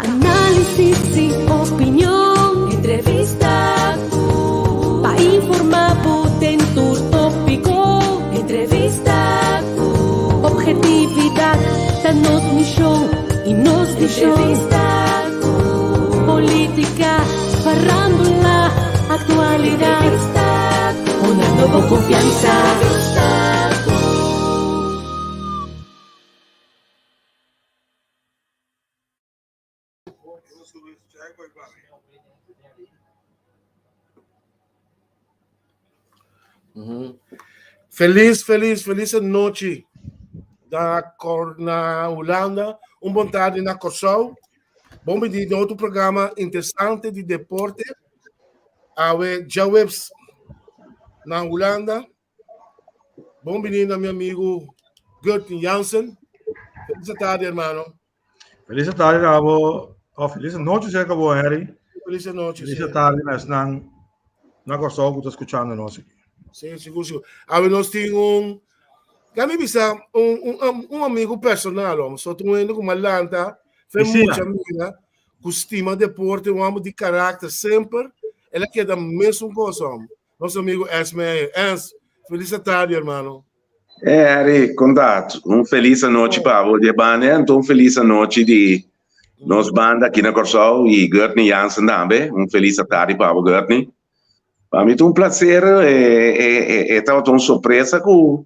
Análisis i opinion, entrevista ku pa informá bo den tur tópiko. Entrevista ku objetividat ta nos mishon i nos vishon. Entrevista ku polítika, farándula, aktualidat. Entrevista ku honrando bo konfiansa. Entrevista ku. Felis, felis, felis anochi na, Cor- na Hulanda. Un bon tarde na Kòrsou. Bon bini na otro programa interesante di deporte. Awe djaweps na Hulanda. Bon bini na mi amigo Gertin Jansen. Felis tarde, hermano. Felis tarde, Rabo. Oh, felis noche, se acabó, Harry. Felis noche. Felis tarde, na esnan na Kòrsou ku ta skuchando nos aki. Sí, sigur, sigur. Awe nos tin un, ya mi bisa, un, un, un amigo personal, hom. So tin un hende ku malanta, fe Bisiña. mucha amiga, ku stima deporte, un homber di karakter semper. El a keda mesun kos, hom. Nos amigo Ernst Meijer. Ernst, feliz tarde, hermano. Eh, Harry, konta. Un felis anochi pa bo di banda, anto un felis anochi di nos banda aki na Kòrsou i Gertney Jansen tambe. Un felis tardi pa bo, Gertney. Pa mi ta un placer, e, e, e, e tabata un sorpresa ku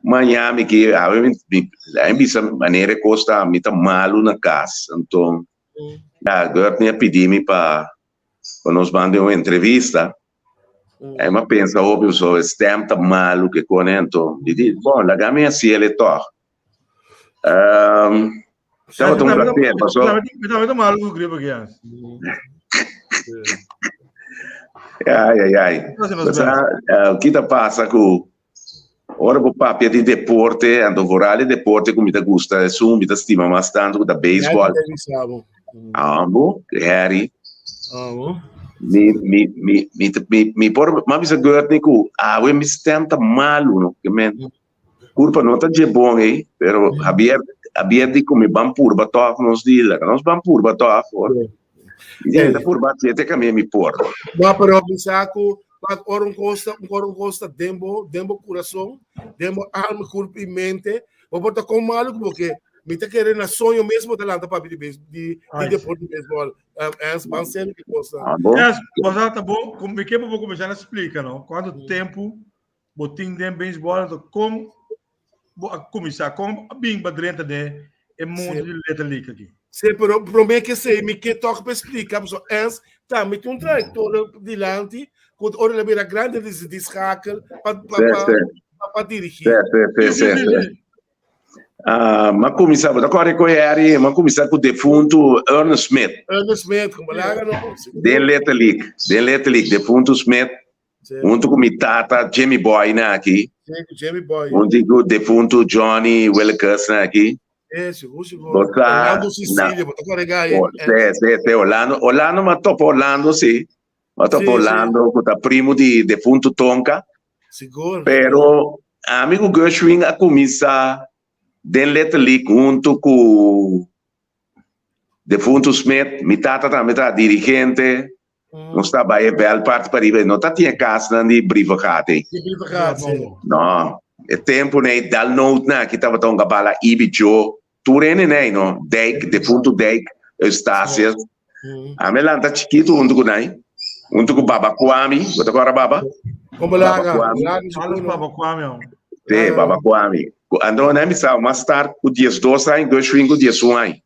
Miami ki awe mi, mi, mi bisa manera e kos ta, mi ta malu na kas. Anto, ya, Gertney a pidi mi pa pa nos manda un entrevista. Aí ma pensa hopi so stem ta malu ke kone anto di di bon laga mi hasiel e tog. Um, tabata un placer paso. Mi tambe ta malu ku gripe aki Hans. Ai ai ai. Sa, uh, kita pasa ku ora bo papia di deporte, anto vooral e deporte ku mi ta gusta, esun mi ta stima mas tanto ku ta baseball. Amo, Harry. Amo. Mi, mi, mi, mi, mi, mi por, ma bisa Gertney ku awe mi stem ta malu, no? Ke men, kurpa no ta dje bon ei, pero Javier, Javier di ku mi ban purba tòg nos di laga nos ban purba tòg, hoor. Mi ta purba te kami mi por. No, pero mi sa ku Pak ora un kos ta, ora un kos ta den bo, den bo kurason, den bo alma, kurp i mente, bo por ta kon malu ku bo ke. Mi ta kere na soño mes bo ta lanta papia di base, di, di deporte di baseball. Um, Ernst, ban serio ki kos ta. Ah, bo? Ernst, bo sa ta bon, ku mi ke bo kuminsá na splika, no? Kuantu tempu bo tin den baseball, anto kon bo a kuminsá, kon a bin pa drenta den e mundu di Little League aki? Sí, pero promé ke esei mi ke tòg pa splika, pasobra Ernst tambe tin un trayektoria dilanti ku ora el a bira grandi el disidí schakel pa pa pa pa dirigí. Sí, sí, sí, sí, sí. Ah, m'a kuminsá, bo ta kòrda ku Harry, m'a kuminsá ku defuntu Ernest Smith. Ernest Smith, ku balaga no. Den Little League, den Little League, defuntu Smith. Huntu ku mi tata Jimmy Boy na aki. Jimmy Boy. Huntu ku defuntu Johnny Willekes na aki. Eh, sigur, sigur. Bo sa, Orlando Sicilia, bo ta kòrda aí. Sí, sí, sí, Orlando, Orlando m'a topa Orlando, sí. M'a topa Orlando, ku ta primo di defuntu Tonka. Sigur. Pero ami ku Gershwin a kuminsá den Little League huntu ku defuntu Smith. Mi tata tambe ta dirigente. Nos ta bai e Belpart pariba, no ta tin e kasnan di Brievengat ei. Di Brievengat, sí. No, e tempu nei dal noot na aki tabata un gabala Ibi Joe, tur hende nei no, Dijk, defuntu Dijk, Eustatius. Ami a lanta chikitu huntu ku nai, huntu ku Baba Kwami, bo ta kòrda Baba? Como laga, Baba Kwami. laga su Alles kuno. Baba Kwami, hombre. Sí, Baba Kwami. Anto nai mi sa mas start ku 12 aña, Gershwin ku 11 aña.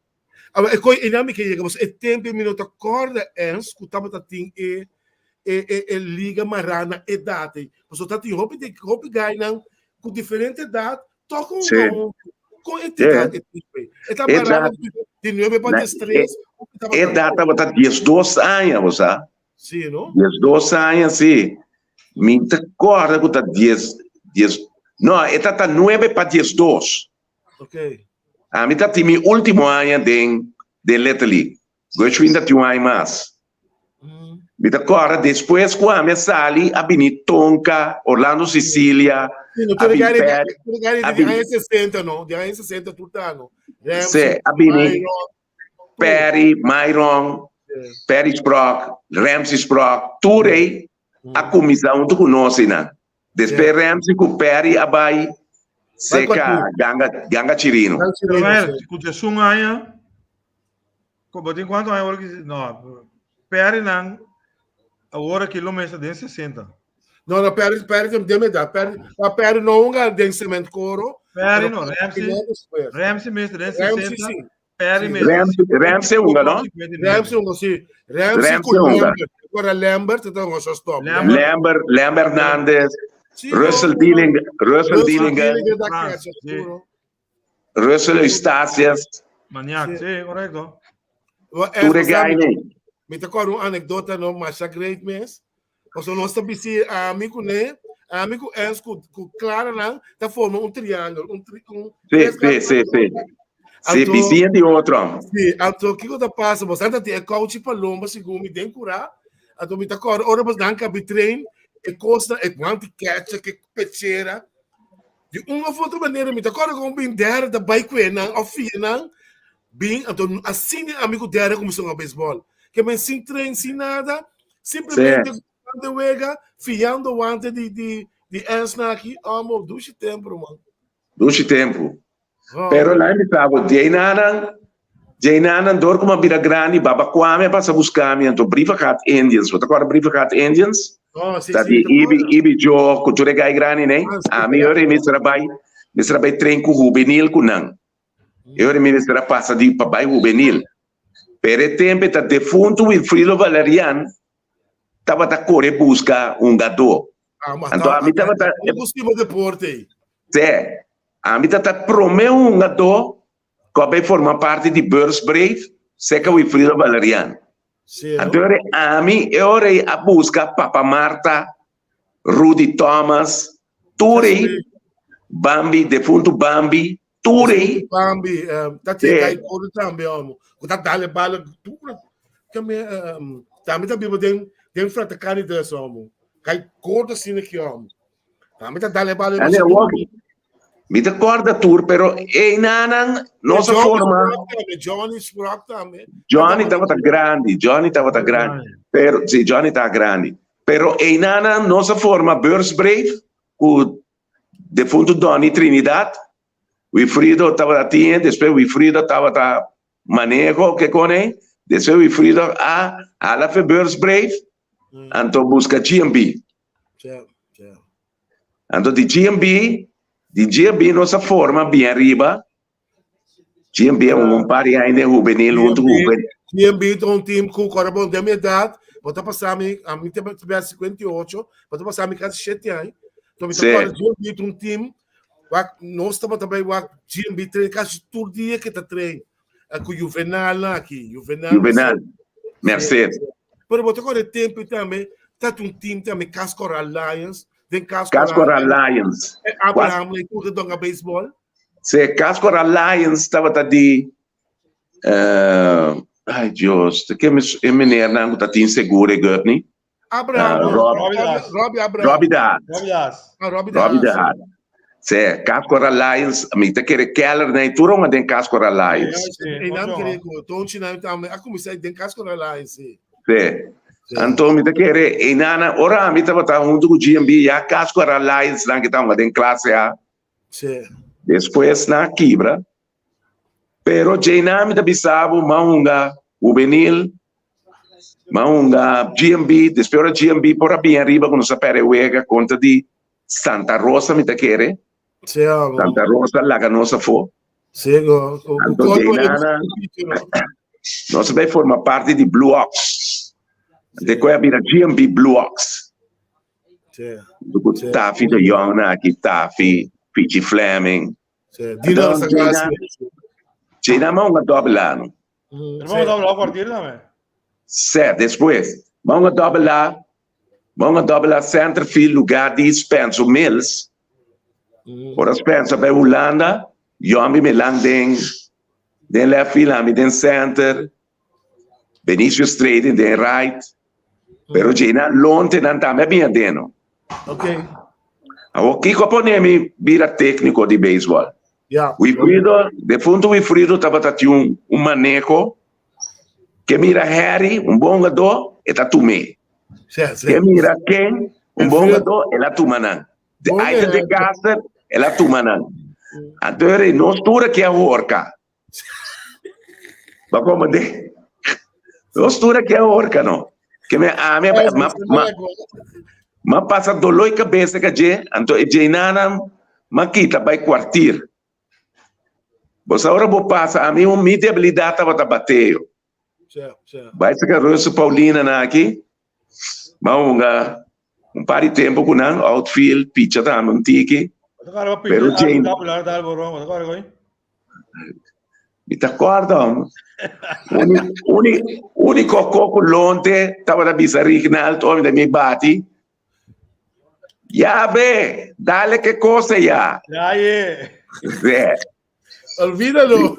Awa, e koi ena mi ke yega, pasobra e tempu mi no ta kòrda Ernst ku tabata tin e e e e liga mará na edat ei. Pasobra ta tin hopi di hopi gainan ku diferente edat tòg un Sí. huntu. Kon e ta e tempu ei? E ta mará Edat na di nuebe pa na diestres, hopi tabata edat tabata 12 aña, bo sa? Sí, no? 12 aña, sí. Mi ta kòrda ku ta dies dies no, e ta ta nuebe pa 12. Ok. Ami ta tin mi ultimo aña den den Little League. Gershwin ta tin un aña mas. Mi ta kòrda despues ku ami a sali a bini Tonka, Orlando Sicilia, Sí, no a tiene bini gari, Pet, tiene gari a di bini aña 60, no? Di aña 60 tur ta, no? Sí, Ramsey, a bini Byron. Perry, Myron, Perry Sprock, Ramsey Sprock, tur ei a kuminsá huntu ku nos einan. Despues Ramsey ku Perry a bai seka Ganga, Ganga Chirino. Pero ku djesun aña, bo tin kuantu aña awor ki, no, Perry nan awor aki lo mester den 60. No, no, Perry, Perry tem dem edad. Perry, maar Perry no hunga den Cement Coro. Perry no, Ramsey, Ramsey mester den Ramsey 60. sí. Perry Sí. mester. Ramsey, Ramsey hunga, no? Ramsey hunga, sí. Ramsey Ramsey ku hunga. Lambert. Agora Lambert ta hunga shortstop. Lambert. Lambert, Lambert Hernandez, Sí, Russell no, Dillinger, Russell Russell Dillinger, Dillinger da Frans, catcher, sí. seguro. Russell Eustatius, Maniac, Sí. sí, correcto. Wel, tur e eh, sabe, gai Mi ta kòrda un anekdota no masha great mes. Pasobra nos ta bisti ami ku ne, ami ku Ens ku ku Clara nan ta forma un triangel, un tri, un Sí, tres sí, sí, sí. Sí, Anto, bisiña di otro. sí, anto kiko ta pasa? Bo ta tin e kouchi palomba segun mi den kurá. Anto mi ta kòrda ora bos nan kabi train e kosnan, e guanti catcher, ke pechera. Di un of otro manera mi ta kòrda kon bin derde ta bai kue nan òf fia nan. Bin, anto asina ami ku Derek kuminsá hunga beisbòl. Ke men sin train, sin nada, simplemente Sí. wante wega, fiando wante di di di Ernst aki, amo, dushi tempu, ruman. Dushi tempu. Oh. Pero laat mi sabo, djeinanan, djeinanan dor ku mi a bira grandi, Baba Kwame a pasa buska mi, anto Brievengat Indians, bo ta kòrda Brievengat Indians? Oh, sí, Ta sí, di ta Ibi, kòrda. Ibi Joe, ku tur e gai grandi, ne? Ah, sí, Ami ora mi mester a bai, mester a bai train ku hubenil ku nan. E ora mi mester a pasa di pa bai hubenil. Pero e tempo e ta defunto Wilfrido Valerian tabata kore buska hungadó. Ah, ma Anto ta, ami tabata un gusti bo deporte ei. Sè, ami ta promé hungadó ku a bai forma parti di Beurs Brave seka Wilfrido Valerian. Sí, Anto e ora ami e ora ei a buska Papa Marta, Rudy Thomas, tur ei, Bambi, defunto Bambi, tur ei. Bambi, ta te kai koro tambe, homo. Ku ta dale bala duro. Tambe, tambe ta biba den den Fratakani des, homo. Kai gordo asina ki, homo. Tambe ta dale bala Ale, awor, mi ta korda tur, pero einanan no sa forma. Johnny Sprock tambe. Johnny tabata grandi, Johnny tabata grandi. Pero, si, Johnny ta grandi. Pero einanan no sa forma Beurs Brave ku defunto Donny Trinidad. Wilfrido tabata tin, despues Wilfrido tabata maneho ke kone. Despues Wilfrido a hala fe Beurs Brave, anto buska GMB. Anto di GMB, di GMB nos a forma bien riba. GMB é un par di aña den juvenil huntu ku juvenil. GMB ta un team ku kòrda bon den mi edat, bo ta pasa mi, ami ta bira 58, bo ta pasa mi kasi shete aña. Enton mi ta kòrda GMB ta un team wak nos tabata bai wak GMB train kasi tur dia ke ta train ku Juvenal nan aki, Juvenal. Juvenal, Merced. Pero bo ta kòrda e tempu tambe ta un team tambe Cascoral Lions, den Cascoral Cascoral Lions. Abraham lei tur ta donga baseball. Se Cascoral Lions tabata di ay Dios, te ke e meneernan ku ta tin seguro e Gutney? Abraham, Uh, Rob, Robbie, Robbie Abraham. Robbie de Haas. Robbie de Haas. Ah, Robbie de Robbie de Haas. Haas. Se Cascoral Lions, mi ta kere Keller nee tur ronga den Cascoral Lions. Sí, E naam ocho. kere ku Tonchi naam tambe a kuminsá den Cascoral Lions, sí. Se. Sí. Anto mi ta kere e nana ora mi tabata huntu ku GMB ya Cascoral Lions nan ki ta hunga den klase A. Sí. Despues nan a kibra. Pero djeinan mi ta bisa bo m'a hunga hubenil, m'a hunga GMB, despues ora GMB por a bin ariba ku nos a perde wega kontra di Santa Rosa mi ta kere. Sí, amo. Santa Rosa laga nos afó. Sí, go. Ku Anto korpo djeinan nos a bai forma parti di Blue Ox. Despues a bira GMB Blue Ox. Sí. Ku Sí. Taffy de Jong na aki, Taffy, Pichi Fleming. Sí. Dino Anto, Sagasti. Djeinan m'a hunga dòbel A, no? Pero vamos a doblar a partir tambe. Sè, despues, m'a hunga dòbel A, m'a hunga dòbel A centerfield lugá di Spencer Mills. Ora Spencer bai Hulanda, Yombi Melan den den left field, ami den center, Benicio Strading den right. Pero djeinan lontenan tambe a bin aden, no? Ok. Awor, kiko a pone mi bira tékniko di beisbòl? Ja. Wilfrido, defunto Wilfrido tabata tin un, un maneho. Ke mira Harry, un bon hungadó, e ta tum'é. Ke mira Ken, un bon hungadó, el a tuma nan. De Aiter de Caster, el a tuma nan. Anto e nos tur aki a horka. Ba komprendé? Nos tur aki a horka, no? Ke me ami ma, ma, ma pasa doló i kabesa ka dje, anto e djeinanan ma kita bai kwartier. Bo sa ora bo pasa, ami un mi debilidad tabata bateo. Bai saka Russell Paulina na aki, ma hunga un par di tempo ku nan, outfield, picha tambe un tiki. Pero Jane... Mi ta korda, hom. Uni, uni, uniko ko ku Lonte tabata bisa Rignald, ora mi ta mi bati, Ya ve, dale que cosa ya. Ya ye. Ve. Olvídalo.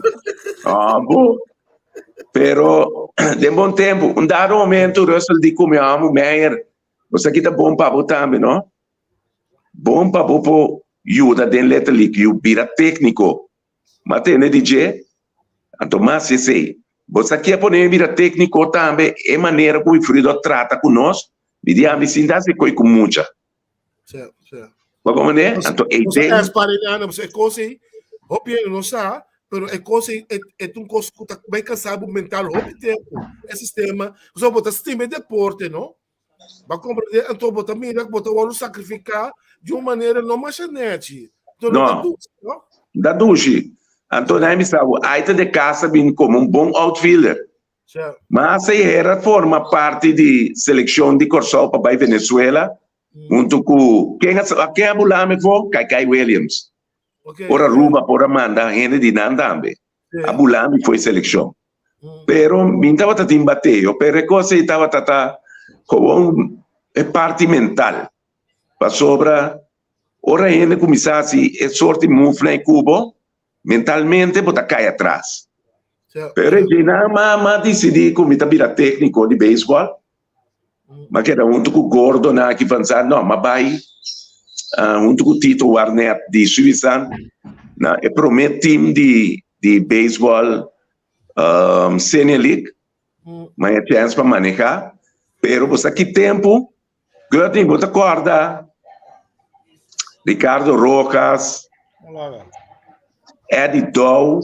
Ah, bu. Pero, den bon tempo, un dado momento, Russell di ku mi amo, Meyer, bo kita bon pa bo tambe, no? Bon pa bo po yuda den Little League, yu bira técnico. Ma tende di dje, anto mas esei. Bo sa ke a pone mi bira tékniko tambe, e manera ku Wilfrido a trata ku nos, mi di ami sin ta hasi koi ku mucha. Bo komprendé? Anto ei den. Nos a e kos ei, hopi hende no sa, pero e kos ei e ta un kos ku ta bai kansa bo mental hopi tempu, e sistema, pasobra bo ta stima e deporte, no? Bo a komprendé? Anto bo ta mira ku bo ta wòrdu sakrifiká di un manera no masha nèchi. Anto no ta dushi, no? No ta dushi. Anto nan a bisa bo, Aita de Casa bini komo un bon outfielder. Mas e hera forma parti di selekshon di Kòrsou pa bai Venezuela huntu ku ken a ken a bula mi afó? Kaikai Williams. Ora Aruba por a manda hende di nan tambe. A bula mi fo'i selekshon. Pero mi tabata tin bateo, pero e kos ei tabata ta gewoon e parti mental. Pasobra ora hende kuminsá hasi e sorti move-nan ei ku bo, mentalmente bo ta kai atras. Pero e djenan m'a disidí ku mi ta bira tékniko di beisbòl. M'a keda huntu ku Gordonan aki van Zand, no, m'a bai huntu ku Tito Warnet di Suiza na e promé tim di di beisbòl Senior League. M'a haña chèns pa manehá, pero bo sa ki tempu, Gurtney, bo ta kòrda Ricardo Rojas, Eddie Dow,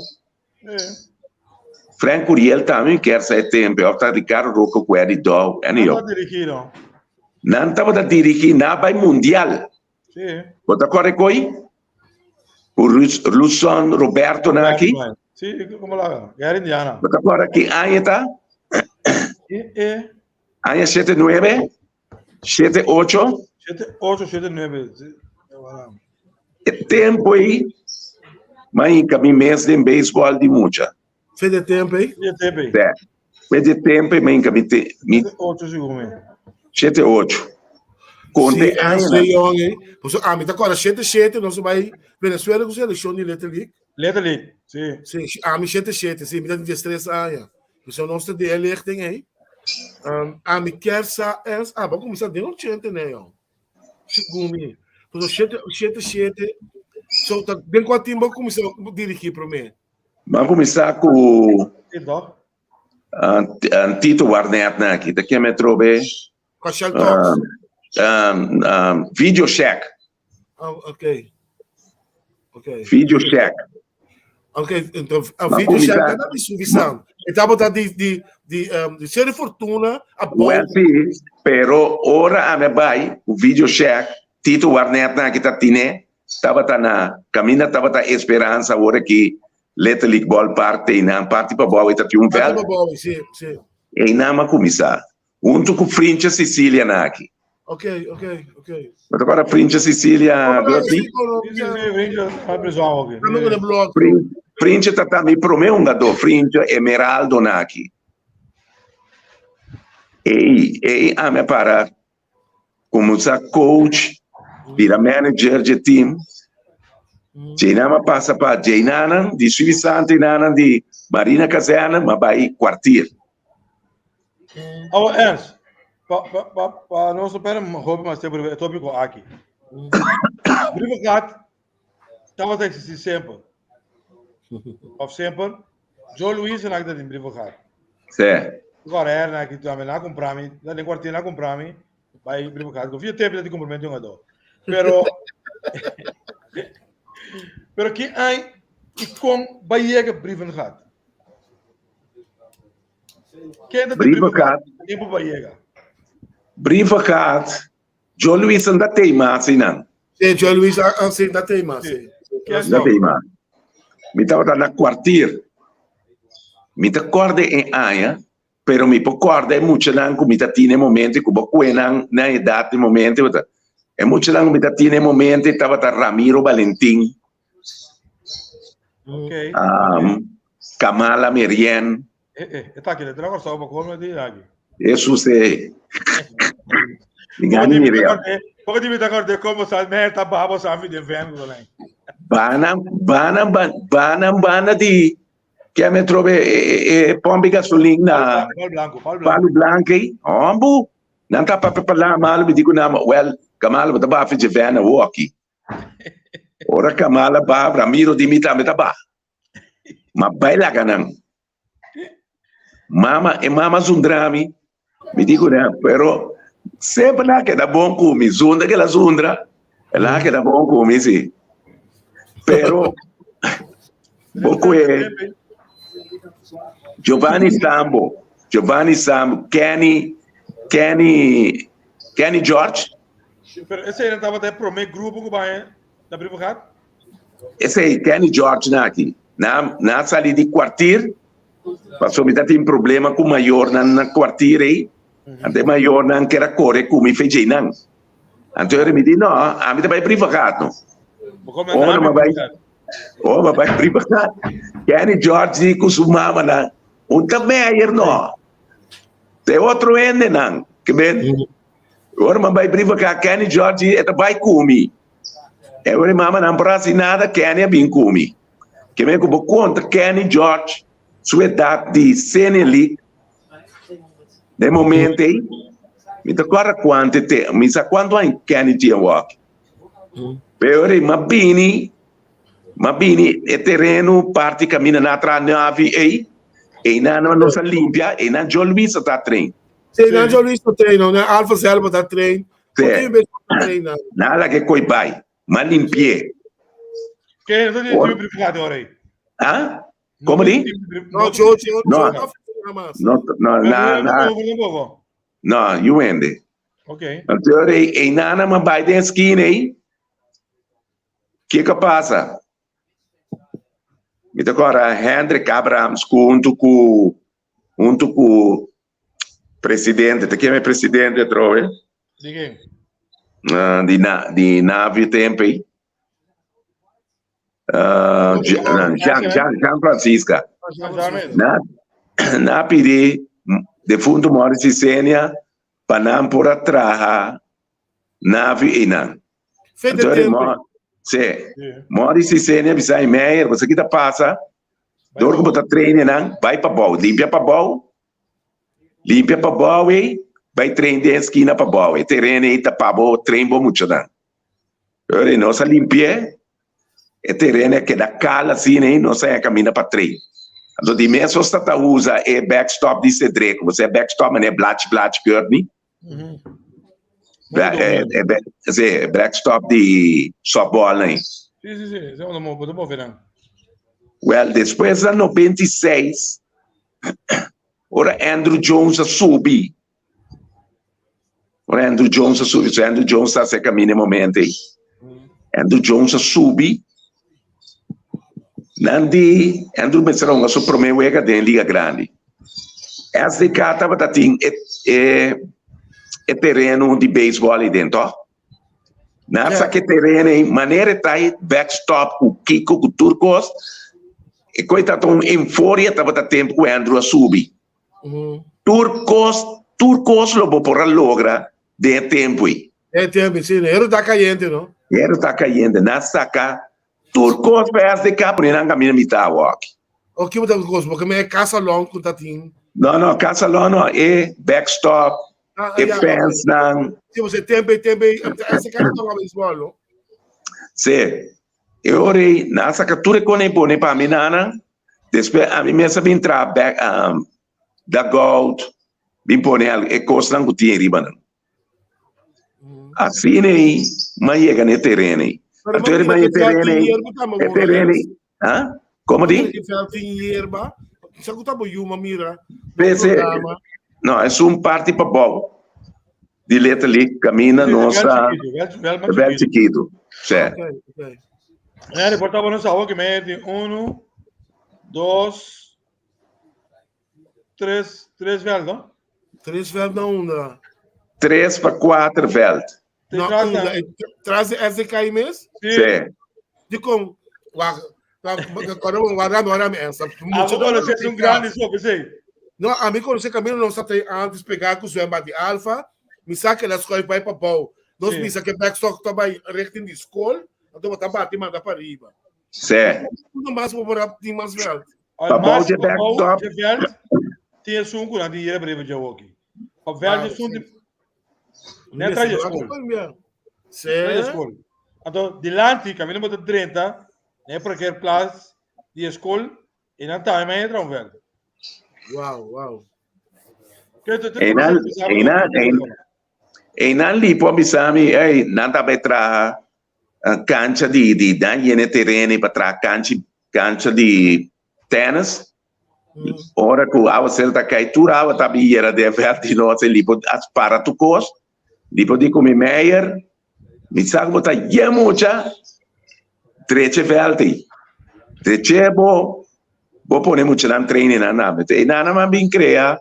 Frank Curiel tambe mi kier sa e tempu, of ta Ricardo Roca ku Eddie Dow, anyhow. Nan tabata dirigí no? Nan tabata dirigí, nan a bai mundial. Sí. Bo ta kòrda koi? Ku Luson Roberto nan aki? Sí, komo laga? Guerra Indiana. Bo ta kòrda ki aña ta? E, e. Aña 79? 78? 78, 79. E tempo ei, m'a hinka mi mes den beisbòl di mucha. Fe di e tempo ei? Fe di e tempo ei. Sè. Fe di e tempo ei m'a hinka mi te. Mi... 78 sigur mi. 78. Konta e añanan. Sí, yong ei. Pasobra ami ta kòrda 77 nos a bai Venezuela ku selekshon di Little League. Little League, sí. Sí, ami 77, sí, mi ta 13 aña. Pasobra nos ta den e lichting ei. Um, ami kier sa ens, ah, bo kuminsá den 80 ne, yong. Segun mi. Pasobra shete, shete, shete, so ta den kua team bo kuminsá dirigí promé? Bo a kuminsá ku Tito Warnet nan aki, ta keme atrobe Kua Shell Talks? Video Shack. Oh, ok. Ok. Video Shack. Ok, então a Video Shack ta di Suvisan. E tabata di di di um, di Sere Fortuna a bou. Well, sí, pero ora a me bai ku Video Shack, Tito Warnet nan aki ta tine, tabata na kaminda tabata Esperanza ora ki Little League Ballpark te einan, parti pa bou e ta tin un Parti veld. pa bou, sí, sí. Einan a kuminsá. Huntu ku Frincha Sicilia na aki. Ok, ok, ok. Bo ta kòrda Frincha Sicilia, Gertie? Sí, sí, sí, Frincha ta prison oke. Frincha ta ta mi promé hungadó, Frincha Emeraldo na aki. Ei, ei ami a para kuminsá coach, bira manager dje team. Djeinan a pasa pa djeinanan di Suivisante, djeinanan di Marina Kazerne, m'a bai kwartier. Awa Ernst, pa, pa, pa, pa nos no perde hopi mas tempo riba e tópiko aki. Brievengat tabata eksistí semper. Of semper, Joe Louis en aki ta den Brievengat. Sí. Agora era aqui também lá comprar mi, lá den kwartier lá comprar mi, vai brievengat. Confia tempo de comprar um jogador. Pero pero que ai e com vai chega brievengat. Quem da Brievengat. Tempo vai chega. Brievengat. Joe Luis anda teima assim não. Si, Joe Luis a si ta tema, si. Anda teima. Mi tabata na kwartier. Mi ta kòrda e aña, pero mi por kòrda e muchanan ku mi ta tin e momento ku bo kue nan na edat e momento. E muchanan ku mi ta tin e momento tabata Ramiro Valentin. Okay. Kamala Merien. Eh, eh, e taki, le trago so, come di aki. Jesus eh. Ngani mire. Porque di mi ta acordé como sa me ta babo sa mi de ven go lei. Bana, bana, bana, bana di que me trove e, e, pombi gasolina. Palo blanco, palo blanco. Palo blanco, eh? Ombu. Nan ta pa pa la malo mi dico na well, kamalo ta ba fi je ven walkie. Ora Kamala ba, Ramiro di mi tambe ta ba. Ma bai laga nan. Mama, e mama zundra mi. Mi dico ne, pero sempre la queda bon cu mi. Zundra que la zundra, la queda bon cu mi, sí. Pero, bo e Giovanni Sambo, Giovanni Sambo, Kenny, Kenny, Kenny George. Pero ese era tabata e prome grupo ku bai na Brievengat? Esei Kenny George na aki. Na na sali di kwartier, pasobra mi ta tin problema ku mayornan na kwartier ei. Anto e mayornan ker a kore ku mi fe nan. Anto mi di no, ami ta bai Brievengat no. Ora mi bai, ora mi bai Brievengat, Kenny George di ku su mamanan, un ta Meyer no. Te otro hendenan. Ke ben, Ora mi bai brief ka Kenny George e ta bai ku mi. E ora mama nan por hasi nada, Kenny a bin ku mi. Ke men ku bo konta Kenny George su edat di Senior League den momento ei, mi ta kòrda kuantu te, mi sa kuantu aña Kenny tin awor. Pero ora mi a bini, mi a bini e tereno parti kaminda nan a traha navi ei, einan nos a limpia, einan Joe Luis a ta train. Sí, nan Joe Luis ta train, no, Alfa Selma ta train. Sí. Nada que coi bai, ma limpié. Que no tiene tipo privado ahora ahí. Ah? ¿Cómo di? No, yo, yo, no, no, no, na, na. No, you wende. Okay. Anto, e nana ma bai den esquina aí. Que que pasa? Mi ta kòrda Hendrik Abrahams ku huntu ku huntu ku presidente, ta ken e presidente atrobe? Di ken? Uh, di na di Navio Tempe. Uh, Jean, Jean, Jean Francisca. Na, na pidi defunto Maurice Senia pa nan por a traha Navio einan. Fede Tempe. Sí. Maurice Senia bisa e Meyer, você que ta pasa? Door ku bo ta train nan, bai pa bou, limpia pa bou, limpia pa bou ei, bai train den eskina pa bou. E tereno ei ta pa bo train bo muchanan. Ora ei nos a limpi'é, e tereno a keda kal asina ei, nos a haña kaminda pa train. Anto di mes nos ta ta usa e backstop di Cedric, bo sa e backstop manera blach blach keurtni? Sí, backstop di softball nan. Sí, sí, sí, esei bo ta move nan. Well, despues na 96, ora Andrew Jones a subi, ora Andrew Jones a subi, so Andrew Jones ta hace camino e momento ei. Andrew Jones a subi, nan di, Andrew mester a hunga su prome wega den Liga Grandi. SDK tabata tin e, e, e tereno di baseball ei den, toch? Nan a saka e tereno ei, manera e ta ei backstop ku kiko ku tur kos, e koi tabata un euforia tabata tempu ku Andrew a subi. Tur kos, tur kos lo bo por a logra den e tempu ei. E tempu, sí, hero ta kayente, no? Hero ta kayente, nan a saka Tur kos pa SDK pone nan kaminda mitá awoki. O ki bo ta kos? Porque me casa long ku ta tin. No, no, casa long no, e backstop, Ah, e ya, fence nan. Sí, bo tempe, tempe, SDK no toca baseball, no? Sí. E ora ei, nan a saka tur e kos nan e pone pa mi nana. Despues ami mes a bin traha back, um, dugout. Bin pone e kosnan ku tin riba nan. Asina ei m'a yega na e tereno ei. Pero Anto m'a riba mira e ku vèlt tereno tin ei, yerba tambe e wor, tereno Alex. ei, ha? Komo M'a di? mira ku vèlt tin yerba. Sa ku ta bo yu m'a mira na un P'esei, programa. no, esun parti pabou di Little League kaminda Sí, nos vèlt a chikitu, vèlt, vèlt mas vèlt chikitu. chikitu. Sí. Ok, ok. Henry, por tabata nos awo ki me di uno, dos, Tres, tres veld, no? Tres veld na unda? Tres pa kuater veld. Na Tras unda? na- Tras di SDK mes? Sí. Sí. Di kon, wak, wak, koro, warami, warami, ensa. Ah, bo conoce un grande so, pensei. No, a mi conoce camino nos ata antes pegar ku zwembad di Alfa. Mi sa que la schuif bai pa bou. Nos Sí. misa que backstock ta bai richting di school. Anto bata bati manda pa riba. Sí. Uno mas bo por tin mas veld. Pa bou dje backstop. Dje veld tin esun ku nan tin yere riba dje awoki. Pa veld Ah, esun sí. di net tras dje skol. Sí. Tras dje skol. Anto dilanti kaminda bo ta drenta na e parkeerplaats di e skol e nan tambe mei entra un veld. Wow, wow. Einan, einan, einan, einan lipo a bisa mi, ey, nan ta bai traha cancha di, di nan yene tereno pa traha cancha, cancha di tennis. Ora cu awacero ta cay, tur awa ta bin yera den veld di nos, e lipo a para tur cos. Lipo di cu mi Meyer, mi sa cu bo ta yen mucha, drecha e veld ey. Drecha bo, bo pone muchanan trainen nan nan. E nan a bin crea,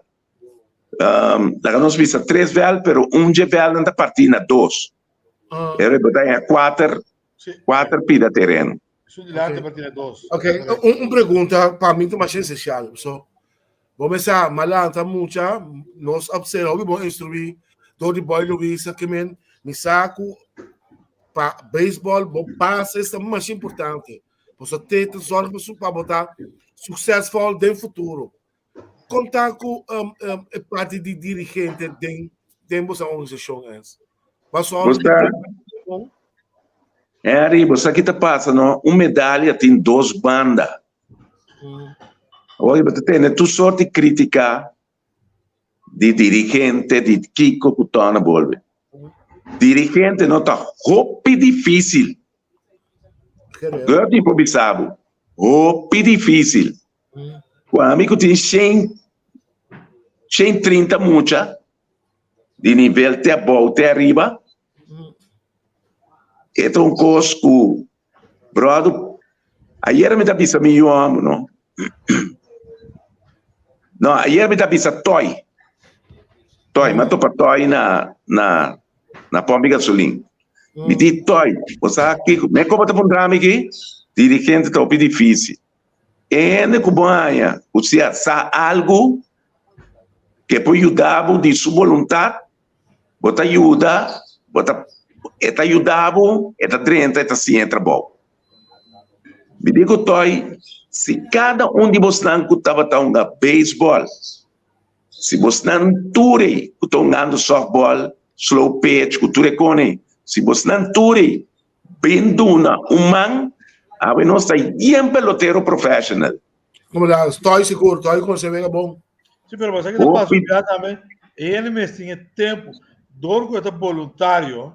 laga nos bisa tres veld, pero un dje veldnan ta parti na dos. Pero bo ta haña kuater, kuater pida tereno. Su dilante parti na dos. Ok, un pregunta pa mi ta mas esencial. So, bo me sa, malanta mucha, nos observa, hopi bon instruí door di Boy Luisa, que men, mi sa ku pa baseball, bo base ta mas importante. Bo sa te te zorg pa su pa bo ta succesvol den futuro. Konta ku um, um, e parti di dirigente den den bosa organisashon es. Paso Bosa, Henry, bosa ki ta pasa no? Un medalha tin dos banda. Oye, bo ta tene tur soort di kritika di dirigente, di kiko ku tòna bolbe. Dirigente no ta hopi difísil. Gertie por bisa bo, hopi difísil. Ku ami ku tin shen, shen trinta mucha di nivel te abou te ariba, e ta un kos ku, bròder, ayera mi ta bisa mi yu hòmber no, no, ayera mi ta bisa Toy, Toy, mi a topa Toy na, na, na pòmp di gasolin. Mi di, Toy, bo sa kiko, mi a koba ta puntra mi aki, dirigente ta hopi difísil. E hende ku bo haña ku si a sa algu ke por yuda bo di su boluntat, bo ta yuda, bo ta e ta yuda bo, e ta drenta, e ta siña e trabou. Mi di ku Toy, si kada un di bosnan ku tabata hunga beisbòl, si bosnan tur ei ku ta hungando sòftbòl, slow pitch ku tur e kos ei, si bosnan tur ei Bin duna un man, awe nos ta yen pelotero professional. Como la, estoy seguro, estoy con se vega bon. Sí, pero pasa que te pasa ya también. Ele mes tin e tempo. Door ku ta voluntario.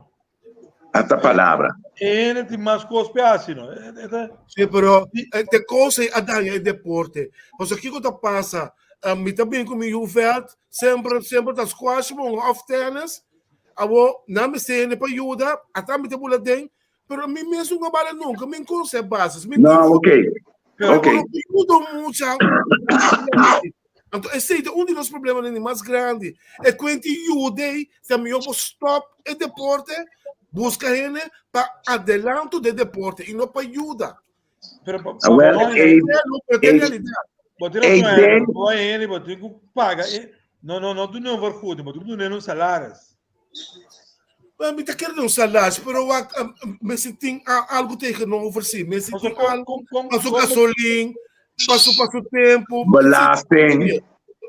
Ata palabra. Ele tin mas kos pe hasi, no? Sí, pero te cosa a daña e deporte. Paso kiko ta pasa? Mi ta bin ku mi yu veld, semper semper ta squash bon of tennis. Awo, nan mester hende pa yuda, ata mi ta bula den, pero mi mes nunca bala nunca, mi conoce bases. Mi No, ok. Pero Ok. no yuda mucha. Anto, esei ta un di nos problemanan di mas grandi. E kuenti yuda ei, ta mihó bo stop e deporte, buska hende pa adelanto de deporte i no pa yuda. Pero pa, Ah, wel, pa, ei, No, pero ta ei, realidad. Bo tin ei, razón, den, bo hende, bo tin ku paga. No, no, no duna un vergoeding, bo tin ku duna un salaris. Well, mi ta kere un salaris, pero wak, mester tin algo tegenover, sí. Mester Paso tin kon, algo, kon, kon, paso kon, gasolin, paso paso tempo. belasting,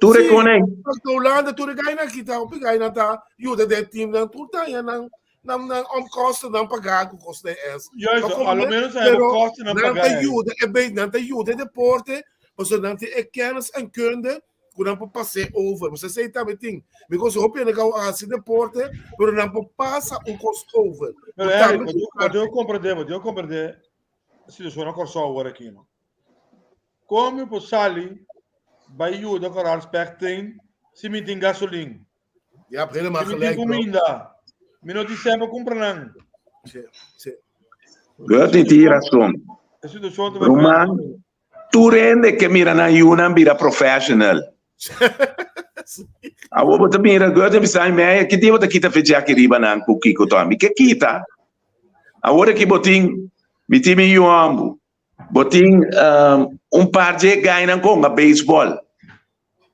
tur e Sí, kon ei. Paso Holanda, tur e gaina kita, hopi gaina ta yuda den team nan, tur ta ya nan, nan nan onkosten nan paga ku kos den es. Juist, Pa a lo come, menos ay pero kosten nan nan paga. ta yuda, e be, nan ta yuda e deporte, paso nan tin e kennis en kunde. ku nan por pas'é over. Bo sa esei tambe tin. Because hopi hende ku a hasi deporte, pero nan por pasa un kos over. Pero Eric, bo debe komprendé, bo debe komprendé e situashon na Kòrsou awor aki, no? Kon mi por sali bai yuda Koral Spek train si mi tin gasolin? Ja, helemaal Si mi tin gelijk, bro. kuminda, mi no tin semper kumpra nan. Sí, sí. Gertie tin rason. E situashon ta bai Ruman, tur hende ke mira nan yunan bira professional. Awor bo ta mira, Gertie bisa mi, "Mei, ki dia bo ta kita fe Jackie riba nan ku kiko to?" Mi ke kita. Awor aki bo tin, mi tin mi yu hombu. Bo tin un par dje gainan ku hunga beisbòl.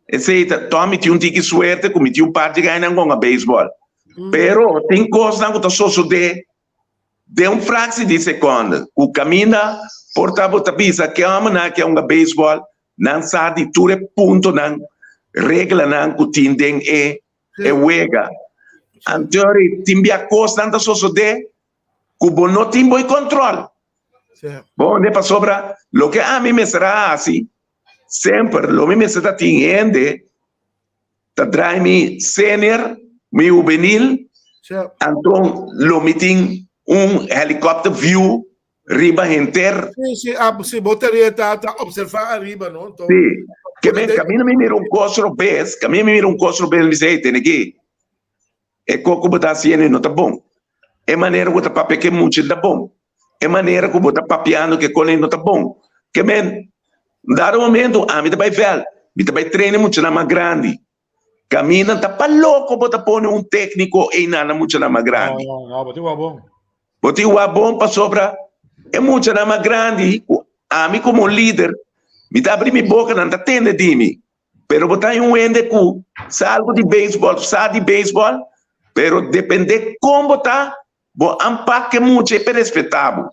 Esei ta, tò mi tin un tiki suerte ku mi tin un par dje gainan ku hunga beisbòl. Pero tin kosnan ku ta sosodé den un fraksi di sekònde ku kaminda por ta bo ta bisa ke hòmbernan ke hunga beisbòl nan sa di tur e puntonan, reglanan ku tin den e e wega. Anto tin bia kosnan ta sosodé ku bo no tin bo e kòntròl. Bo hende pasobra loke ami mester a hasi semper lo mi mester ta tin hende ta drai mi senior, mi hubenil, anto lo mi tin un helicopter view riba henter. Sí, sí, ah, sí, bo tarea ta ta observa ariba, no? Enton, Sí, ke men kaminda mi mira un kos robes, kaminda mi mira un kos robes mi bisa, hey, tene aki. E kos ku bo ta hasiendo no ta bon. E manera ku bo ta papia ku e mucha no ta bon. E manera ku bo ta papiando ku e kos no ta bon. Ke men, dado momento ami ta bai vèlt, mi ta bai train e muchanan mas grandi. Kaminda ta pa loko bo ta pone un tékniko einan na muchanan mas grandi. No, no, bo tin wak bon. Bo tin wak bon pasobra e muchanan mas grandi ku ami komo lider mi ta abri mi boka nan ta tende di mi. Pero bo ta un hende ku sa algu di beisbòl, sa di beisbòl, pero dependé kon bo ta, bo aanpak e mucha e por respetá bo.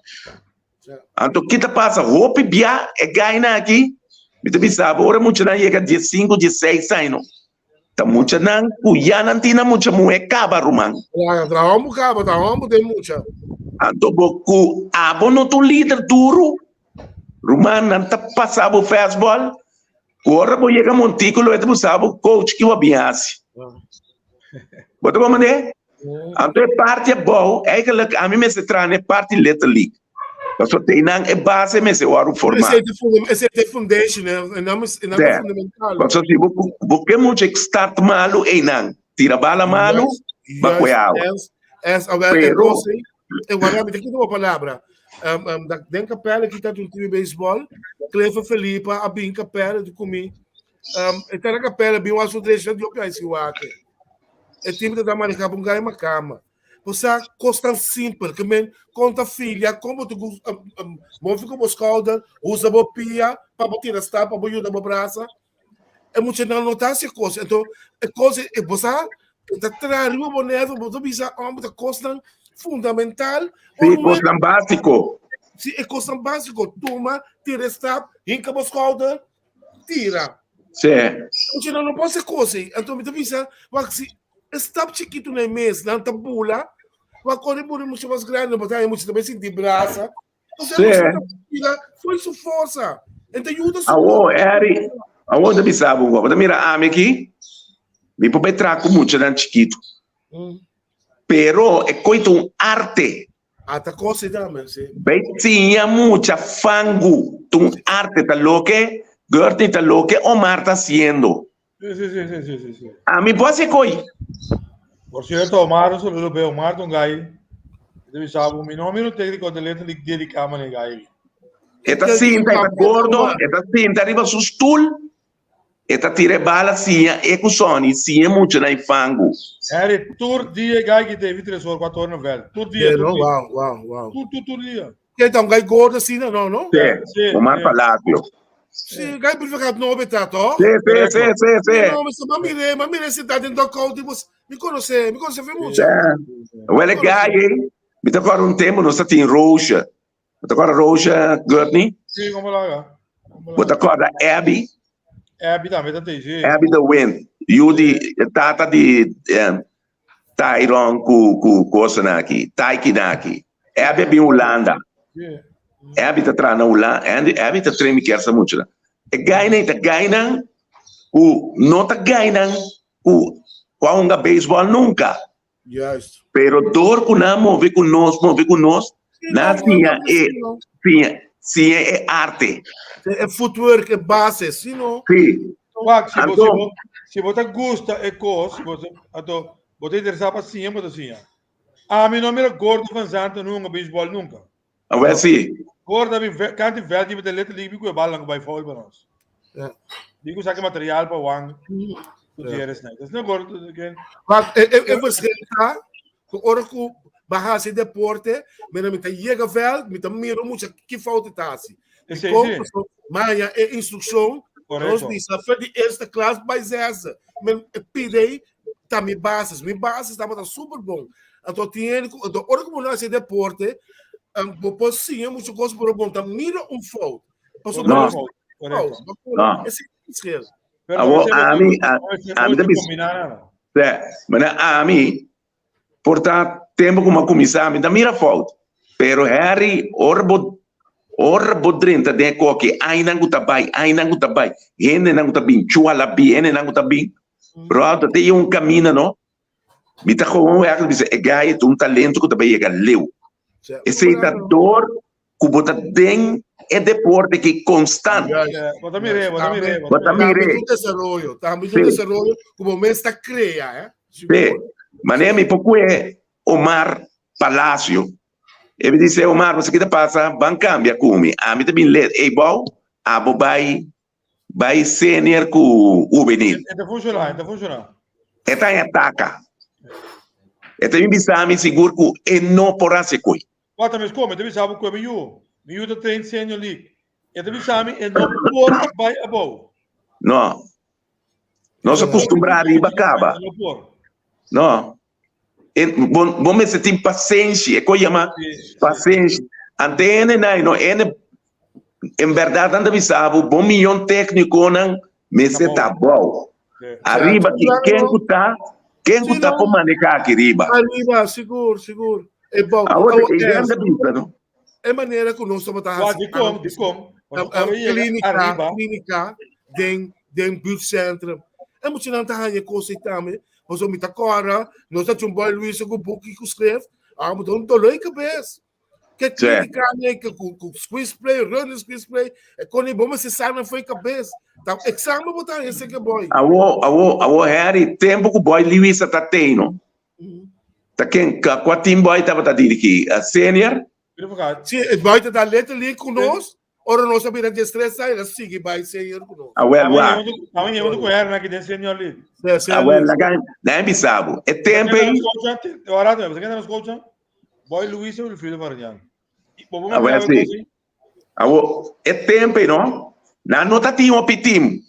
Anto ki ta pasa? Hopi bia e gainan aki, mi ta bisa bo, ora e muchanan yega diesinku, diesseis aña, ta muchanan ku ya nan tin nan mucha muhé kaba, ruman. Ya, ta homber kaba, ta homber den mucha. Anto bo ku abo no ta un lider duru, ruman, nan ta pasa bo fastball, Ora bo yega Monticulo e ta busa bo coach ki bo a bin hasi. Bo ta comprende? Anto e parti abou, eigenlijk ami mester traha na e parti Little League. Pasobra te einan e base mester wòrdu formá. Esei ta e foundation, e nan ta fundamental. Pasobra si bo ke mucha start malu einan, tira bala malu, ba kue awa. Pero. Mi ta kita bo palabra. Den Capella kita un team de baseball. Clefa Felipa a bin Capella di kumi. E ta na Capella bin wasu drecha di opi aisi wake. E team ta da maneja un gai makama. Posa kos tan simpel ke men konta filia kon bo move ku bo schouder, usa bo pia pa bo tira stap pa bo yuda bo brasa. E muchanan no ta hasi e kos. Enton e kos e bo sa e ta traha riba bo nervo, bo ta bisa homber ta kosnan fundamental. Sí, kosnan básiko. Sí, e kosnan básiko. Tuma, tira e stap, hinka bo skouder, tira. Sí. Muchanan no por hasi e kos ei. Enton mi ta bisa, wak si e stap chikitu na e mes nan ta bula, wak ora e bula mucha mas grandi, bo ta haña mucha ta bai sinti brasa. Sí. Foi su forsa. En ta yuda su Awo, Harry, awo ta bisa bo, bo ta mira ami aki, mi por bai traha ku muchanan chikitu. Pero e koi ta un arte. Ah, ta kosi tambe, sí. Bai siña mucha fangu, ta un arte, ta loke Gertie, ta loke Omar ta hasiendo. Sí, sí, sí, sí, sí, sí, sí. Ami por hasi koi. Por cierto, Omar, un saludo pe Omar ta un guy. Te bisa bo, mi no mira un técnico de letra di dedica man e guy. E ta sinta, e ta gordo, e ta sinta riba su stoel, e ta tira e bala siña e ku Sonny, siña e mucha na e fangu. Harry, tur dia e guy ki te vi tres or, cuatro or na veld. Tur dia, Yeah, tur no? dia. Wow, wow, wow. Tur, tur, tur dia. Ken ta un gai gordo asina, no, no? Sí, Sí, Omar sí. Palacio. Sí, gai privilegiado no beta, to? Sí, sí, sí, sí, sí. No, ma mire, ma mire sentado den dugout, tipo, mi conoce, mi conoce fe mucho. Sí. Wel, e gai, eh, mi ta acorda un tempo nos ta tin Roosje. Bo ta acorda Roosje, Gurtney? Sí, como laga. Bo ta acorda Abby? Abby tambe ta tei, sí. Abby de Wind, yu di tata di eh, Tyron ku ku kosanan aki, Taikinan aki. Abby a bin Hulanda. Abby ta traha na Hulanda, Abby ta train mi kersa mucho. E gainan ta gainan. Ku no ta gainan ku ku a hunga beisbòl nunka. Juist. Pero dor ku nan a move ku nos, move ku nos, nan a siña e siña siña e arte. E footwork, e base, si no? Sí. Wak, si bo, Anto, si bo, si bo ta gusta e kos, si bo, anto bo ta interesá pa siña, bo ta siña. Ami no mira Gordo van Zanten hunga beisbòl nunka. Awel sí. Gordo a bin kanti vèlt di bete Little League bi ku e bal nan ku bai foul pa nos. Ja. Bi ku saka material pa Juan Gutierrez nan. Dus no Gordo ken. Maar e, e, e verschil ta, ku ora ku ba hasi deporte, mira mi ta yega veld, mi ta mira mucha ki fout ta hasi. Esei Kon sí. paso maya e instrukshon, nos Correcto. bisa for di eerste klas bij zesde. Men e pide ta mi basis. Mi basis tabata super bon. Anto tin hende ku, anto ora ku bo no hasi deporte, bo por siña mucho kos, pero bo no ta mira un fout. Pasobra No. bo no Fout, correcto. fout. Bo No. Esei ta verschil. Pero Awor, no sé, ami, no a, sé, ami no ta sé bisa, combinar, no. Sè, mana ami, por ta tempo ku mi a kuminsá, mi ta mira fout. Pero Harry, ora bo, ora bo drenta den e koki, ainan ku ta bai, ainan ku ta bai, hendenan ku ta bin, chualabi, hendenan ku ta bin, brother, te un kaminda no. Mi ta gewoon werkelijk bisa, e guy ta un talento ku ta bai yega leu. Esei ta dor ku bo ta den e deporte ki konstant. Bo ta mir'é, bo ta mir'é. Bo ta mir'é. Tambe ta un desaroyo, tambe ta un desaroyo ku bo mes ta krea, eh. Sí. Manera mi por kue Omar Palacio, e mi dice, Omar, bo sa ki ta pasa? Ban kambia ku mi. Ami ta bin let ei bou, abo bai bai senior ku hubenil. E ta funciona, e ta funciona. E ta ataka. E ta bin bisa mi sigur ku e no por hasi koi. Wata mes kome, ta bisa bo kue mi yu. Mi yu ta train senior league. E ta bisa mi e no por bai abou. No. Nos a kustumbrá riba kaba. No por. No. E, bo, bo mester tin pasenshi. E ko yama pasenshi. Ante ene nai no ene en berdad nan ta bisa bo bo miyon técniconan mester ta bou. Arriba ki ken ku ta ken ku ta por maneha aki riba. Arriba, sigur, sigur. E bou. Awor e idea ta bisa no. E manera ku nos tabata Wa hasi dikon, dikon. Klínika, Arriba. klínika den den buurtcentrum. E muchanan ta haña kos ei tambe. Pasobra mi ta kòrda, nos ta chun Boy Luisa ku buki ku skref, ah, bo ta un doló di kabes. Ke klínika ne, ke ku ku squeeze play, running squeeze play, e kon ei bo mester sa nan fo'i kabes. Ta eksamen bo ta haña esei ke Boy. Awo, awo, awo Harry, tempu ku Boy Luisa ta tei no, ta ken, kua team Boy tabata dirigí? Senior? Sí, e Boy ta da letterlijk ku nos, Ora nos a bira diestres aña, el a sigui bai senior ku nos. Awel, wak. Awe yega ku Hernan aki den senior league. Awel, laga laga bisa bo. E tempo ei. Ora, você quem nos coacha? Boy Luis e Wilfrido Vardian. Awel, si. Awo, e tempo ei, no? Nan no ta tin hopi team.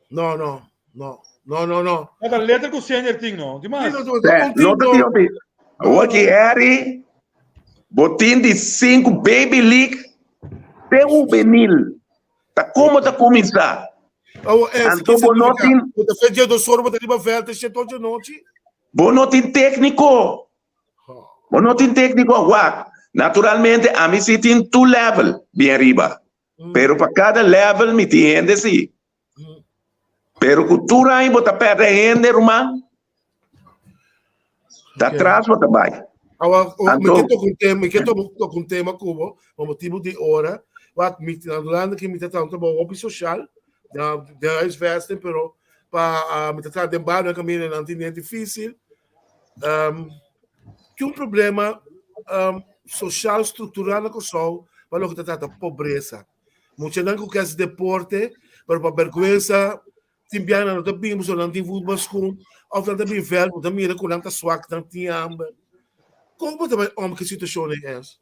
No, no, no. No, no, no. No ta letter ku senior team, no. Di mas. No ta tin hopi. Awor ki Harry, bo tin di sinku baby league te juvenil. Ta como ta kuminsá? Oh, eh, Anto bo no tin. Bo ta fe dos ora bo ta riba veld te shete ocho nochi. Bo no tin técnico. Bo no tin técnico, wak. Naturalmente, ami si tin two level bien riba. Pero pa cada level mi tin hende si. Pero ku tur aña bo ta perde hende, ruman. Ta tras bo ta bai. Awa, mi Anto- ke toka un tema, mi ke toka un tema ku bo, pa motibu di ora. Wak, mi na Hulanda ki mi ta traha un trabou hopi sosial, na den huisvesting, pero pa ah, mi ta traha den barrio kaminda nan tin den difícil. Ki un problema sosial struktural na Kòrsou pa loke ta trata pobresa. Muchanan ku ke hasi deporte, pero pa bèrgwensa tin biaha nan no ta bin pasobra nan tin voetbalschoen òf nan ta bin vèlt bo ta mira ku nan ta swak, nan tin hamber. Kon bo ta bai om ku e situashon ei es?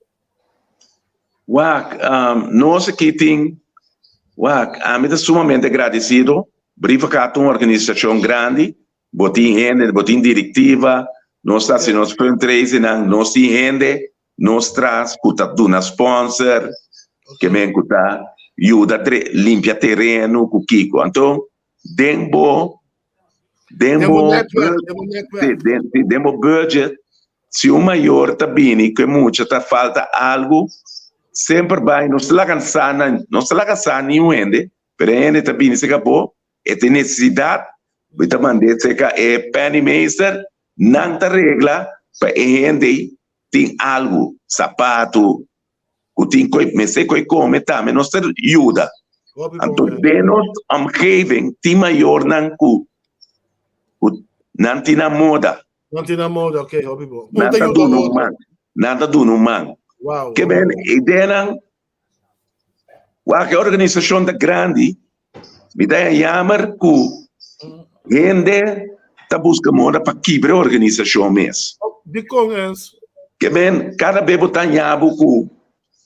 Wak, nos aki tin, wak, ami ta sumamente agradesido, Brievengat ta un organisashon grandi, Bo tin hende, bo tin direktiva, nos ta hasi nos fundraisingnan, nos tin hende nos tras ku ta duna sponsor, ke men ku ta yuda limpia tereno ku kiko. Anto den bo den bo den bo budget, si un mayor ta bini ku e mucha ta falta algu, semper bai nos ta laga sa, nos ta laga sa niun hende, pero e hende ta bini serka bo. e tin nesesidat, mi ta mand'é serka e penningmeester, nan ta regla pa e hende ei tin algu, sapatu, ku tin ku mester ku e kome tambe nos ta yuda. Anto den nos omgeving tin mayornan ku ku nan tin nan moda. Nan tin nan moda, ok, hopi bo. Nan ta duna un man. Nan ta duna un man. Wow. Ke ben ideanan wak e organisashon ta grandi, mi ta jammer ku hende ta buska moda pa kibra e organisashon mes. Dikon es? Ke men kada be bo ta haña bo ku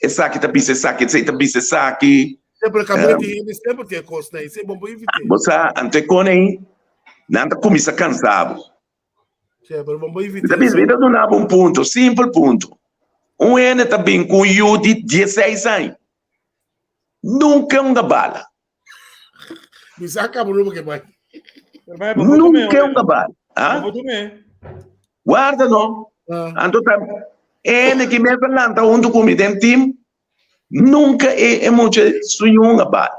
esaki ta bisa esaki, esei ta bisa esaki. Semper kabia di hende semper tin e kosnan ei, bo por evit'é. Bo sa, anto e kon ei nan ta kuminsá kansa bo. Semper bo por evit'é. Mi ta bisa, mi ta duna bo un punto, simpel punto. Un hende ta bin ku un yu di dieseis aña, nunka un gabala. Mi sa kaba ruba ke bai. Nunka un gabala. Ah? Guarda no. Anto ta hende ki mes a lanta huntu ku mi den team, nunka e e mucha suña un gabala.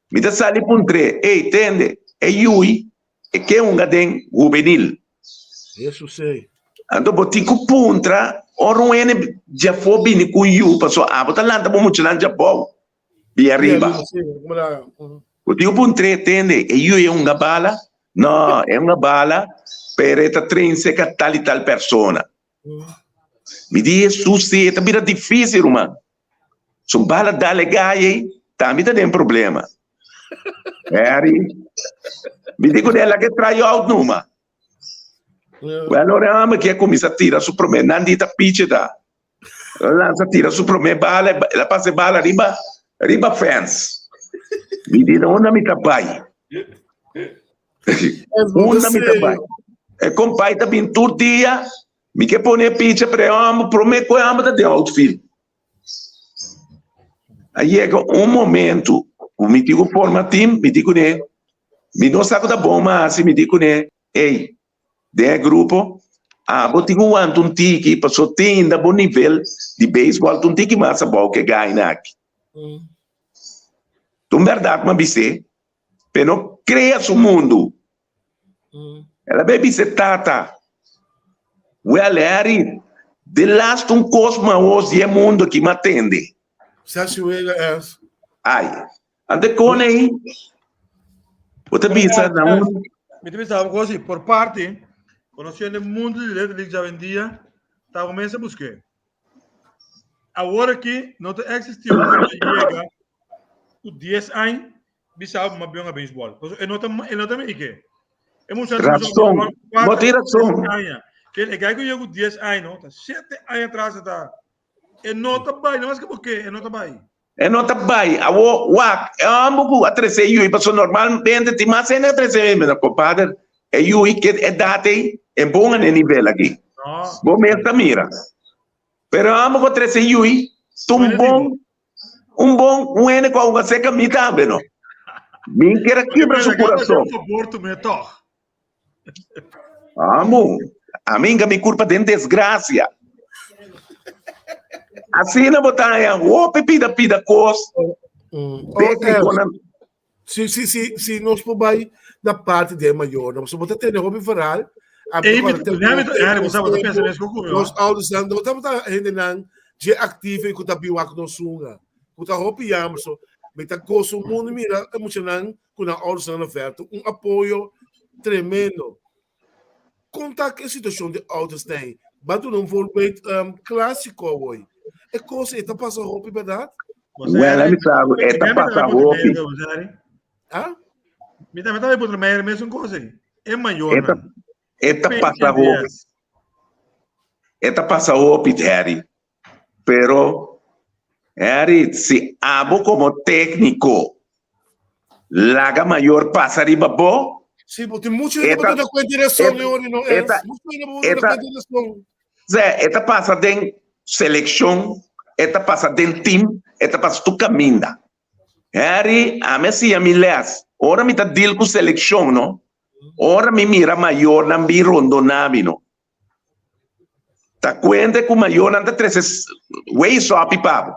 Mi ta sali puntr'é, ey tende, e yui e ke hunga den hubenil. Jesus ei. Anto bo tin ku puntra ora un hende djafó bini ku un yu, pasobra abo ta lanta bo muchanan djabou. Di ariba. Bo tin un puntr'é, tende, e yu e hunga bala? No, e hunga bala, pero e ta train serka tal i tal persona. Mi di Hesus, si, e ta bira difísil, ruman. Su bala dal e gai ei, tambe ta den problema. Harry, mi di kuné, laga e try out numa. Well, ora e hòmber ke a kuminsá tira su promé, nan di ta piche ta. El a lansa tira su promé bala, el a pasa e bala riba riba fence. Mi di, unda mi ta bai? Unda mi ta bai? E kompai ta bin tur dia, mi ke pone e picha, pero e hòmber promé ku e hòmber ta den outfield. A yega un momento ku mi tin ku forma team, mi di kuné, mi no sa ku ta bon mas hasi, mi di kuné, ey, Den e grupo, abo tin ku wanta un tiki paso tin inda bo nivel di beisbòl ta un tiki mas abou ke gaina aki. Ta un bèrdat mi a bis'é, p'e no krea su mundu. El a bai bis'é tata, Wèl Harry, de lastu un kos maos di e mundu aki mi a tende. Sa si wega es. Ai, Ante kon ei, bo ta bisa na un. Mi ta bisa algo así, por parte, conociendo el mundo di Little League djawendia, ta bo mes a busk'é. Awor aki no ta existi un mucha yega ku 10 aña bisa bo m'a bion a beisbòl. Pasobra e no ta e no ta meke. E mucha ta bisa Rason, bo tin rason. aña. Kel e gai ku yega ku 10 aña no, ta 7 aña atras e ta. E no ta bai, no mas ke bo ke, e no ta bai. E no ta bai. Awor, wak, e homber ku a trese e yui, pasobra normalmente tin mas hende a trese e yui, pero kompader, e yui ke edat ei, e bon na e nivel aki. Bo mes ta mira. Pero e homber ku a trese e yui, ta un bon, un bon, un hende ku a hunga serka mi tambe, no. Mi kier a kibra su kurason. Amo, a mi hinga mi kurpa den desgrasia. Asina bo ta haña hopi pida pida kos. Téknikonan. Si, si, si, si nos por bai na parti di e mayornan, pasobra bo ta tene hopi verhaal. Ei, mi ta, mi ta, Harry, bo sa, bo ta pensa mes ku mi, Nos oudersnan, no tabata hendenan dje aktivo i ku ta biwak nos hunga. Ku ta hopi yammer so. Mi ta gosa un mundu mira e muchanan ku nan oudersnan na vèrt. Un apoyo tremendo. Kon ta e situashon di oudersnan ei? Bo a duna un voorbeeld klásiko awor. E kos ei ta pasa hopi, bèrdat? Wèl, mi sa ku e ta pasa hopi. Ah? Mi tambe ta puntra mi mesun kos ei. E mayornan. E ta pasa hopi. E ta pasa hopi, Harry. Pero, Harry, si abo komo tékniko laga mayor pasa riba bo. Sí, bo tin muchu hende bo ta kuenta e rason, Leoni, no es? Muchu hende bo ta kuenta e rason. Zé, e ta pasa den selekshon, e ta pasa den tim, e ta pasa tur kaminda. Harry, ami a siña mi lès. Ora mi ta deal ku selekshon, no, ora mi mira mayornan bin rondoná mi, no, Ta kuente ku mayornan ta trese wei sopi pa bo.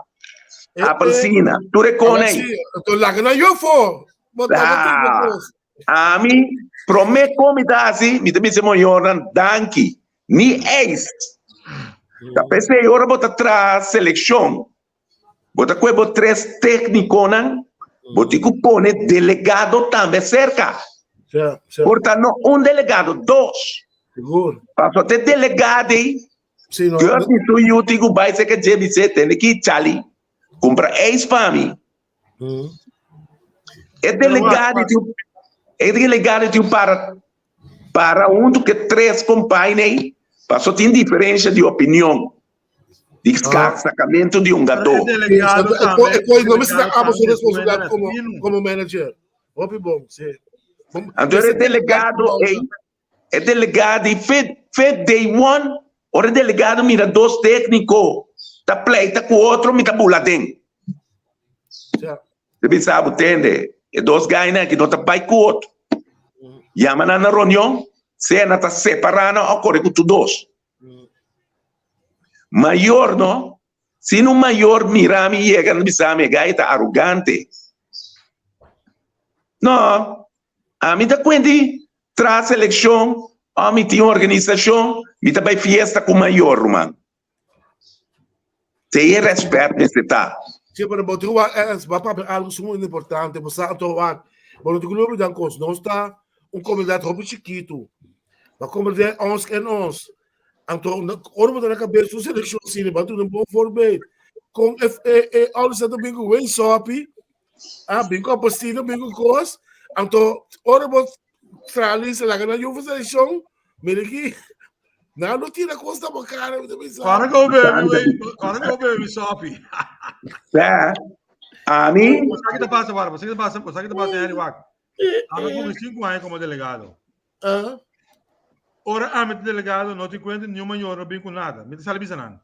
Apelsina, tur e kona ei. Anto laga nan yo for. Bo ta bo tin kos. Ami, promé ku mi ta hasi, mi ta bisa e mayornan danki. Ni eis. Ta p'esei ora bo ta traha selekshon, bo ta kue bo tres téknikonan, bo tin ku pone delegado tambe serka. Por ta no un delegado, dos. Pasobra te delegado ei, Dios di su yu tin ku bai serka dje bis'é, tende ki Chali, kumpra eis pa mi. E delegado tin, e delegado tin para para huntu ku e tres kompañe ei, pasobra tin diferensia di opinion di sakamentu di hungadó. E no mester ta abo su responsabilidat komo komo manager. Hopi bon, si. Anto e delegado ei, e delegado ei fe fe day one, ora e delegado mira dos tékniko ta pleita ku otro, mi ta bula aden. Te bisa bo tende, e dos gainan aki no ta bai ku otro. Yama nan na reunion, sea nan ta separá nan òf kore ku tur dos. Mayor no, si un mayor mira mi yega nan bisa mi e gai ta arogante. No, ami ta kuenti tras selekshon òf mi tin organisashon, mi ta bai fiesta ku mayor ruman. Te e respet mester ta. Sí, pero bo tin wak, eh, ba papia algo sumamente importante, bo sa to wak. Bo no tin ku lubida kos, nos ta un komunidat hopi chikitu. Ba komprende ons en ons. Anto, ora bo ta na kabes un selekshon asina, bo a duna un bon voorbeeld. Kon e, e, e ouders ta bin ku wen sopi, ah, bin ku apostino, bin ku kos. Anto, ora bo traha lista laga nan yu for selekshon, mira aki, nan lo tira kos na bo kara, mi ta bisa. Kòrda ku bo bebe, wey, kòrda ku bo bebe sopi. Sè, ami. Bo sa ki ta pasa, Wara, bo sa ki ta pasa, bo sa ki ta pasa, Henry, wak. Ami kumpli sinku aña komo delegado. Ora ami ta delegado, no tin kuenta niun mayor no bin ku nada. Mi ta sali bisa nan.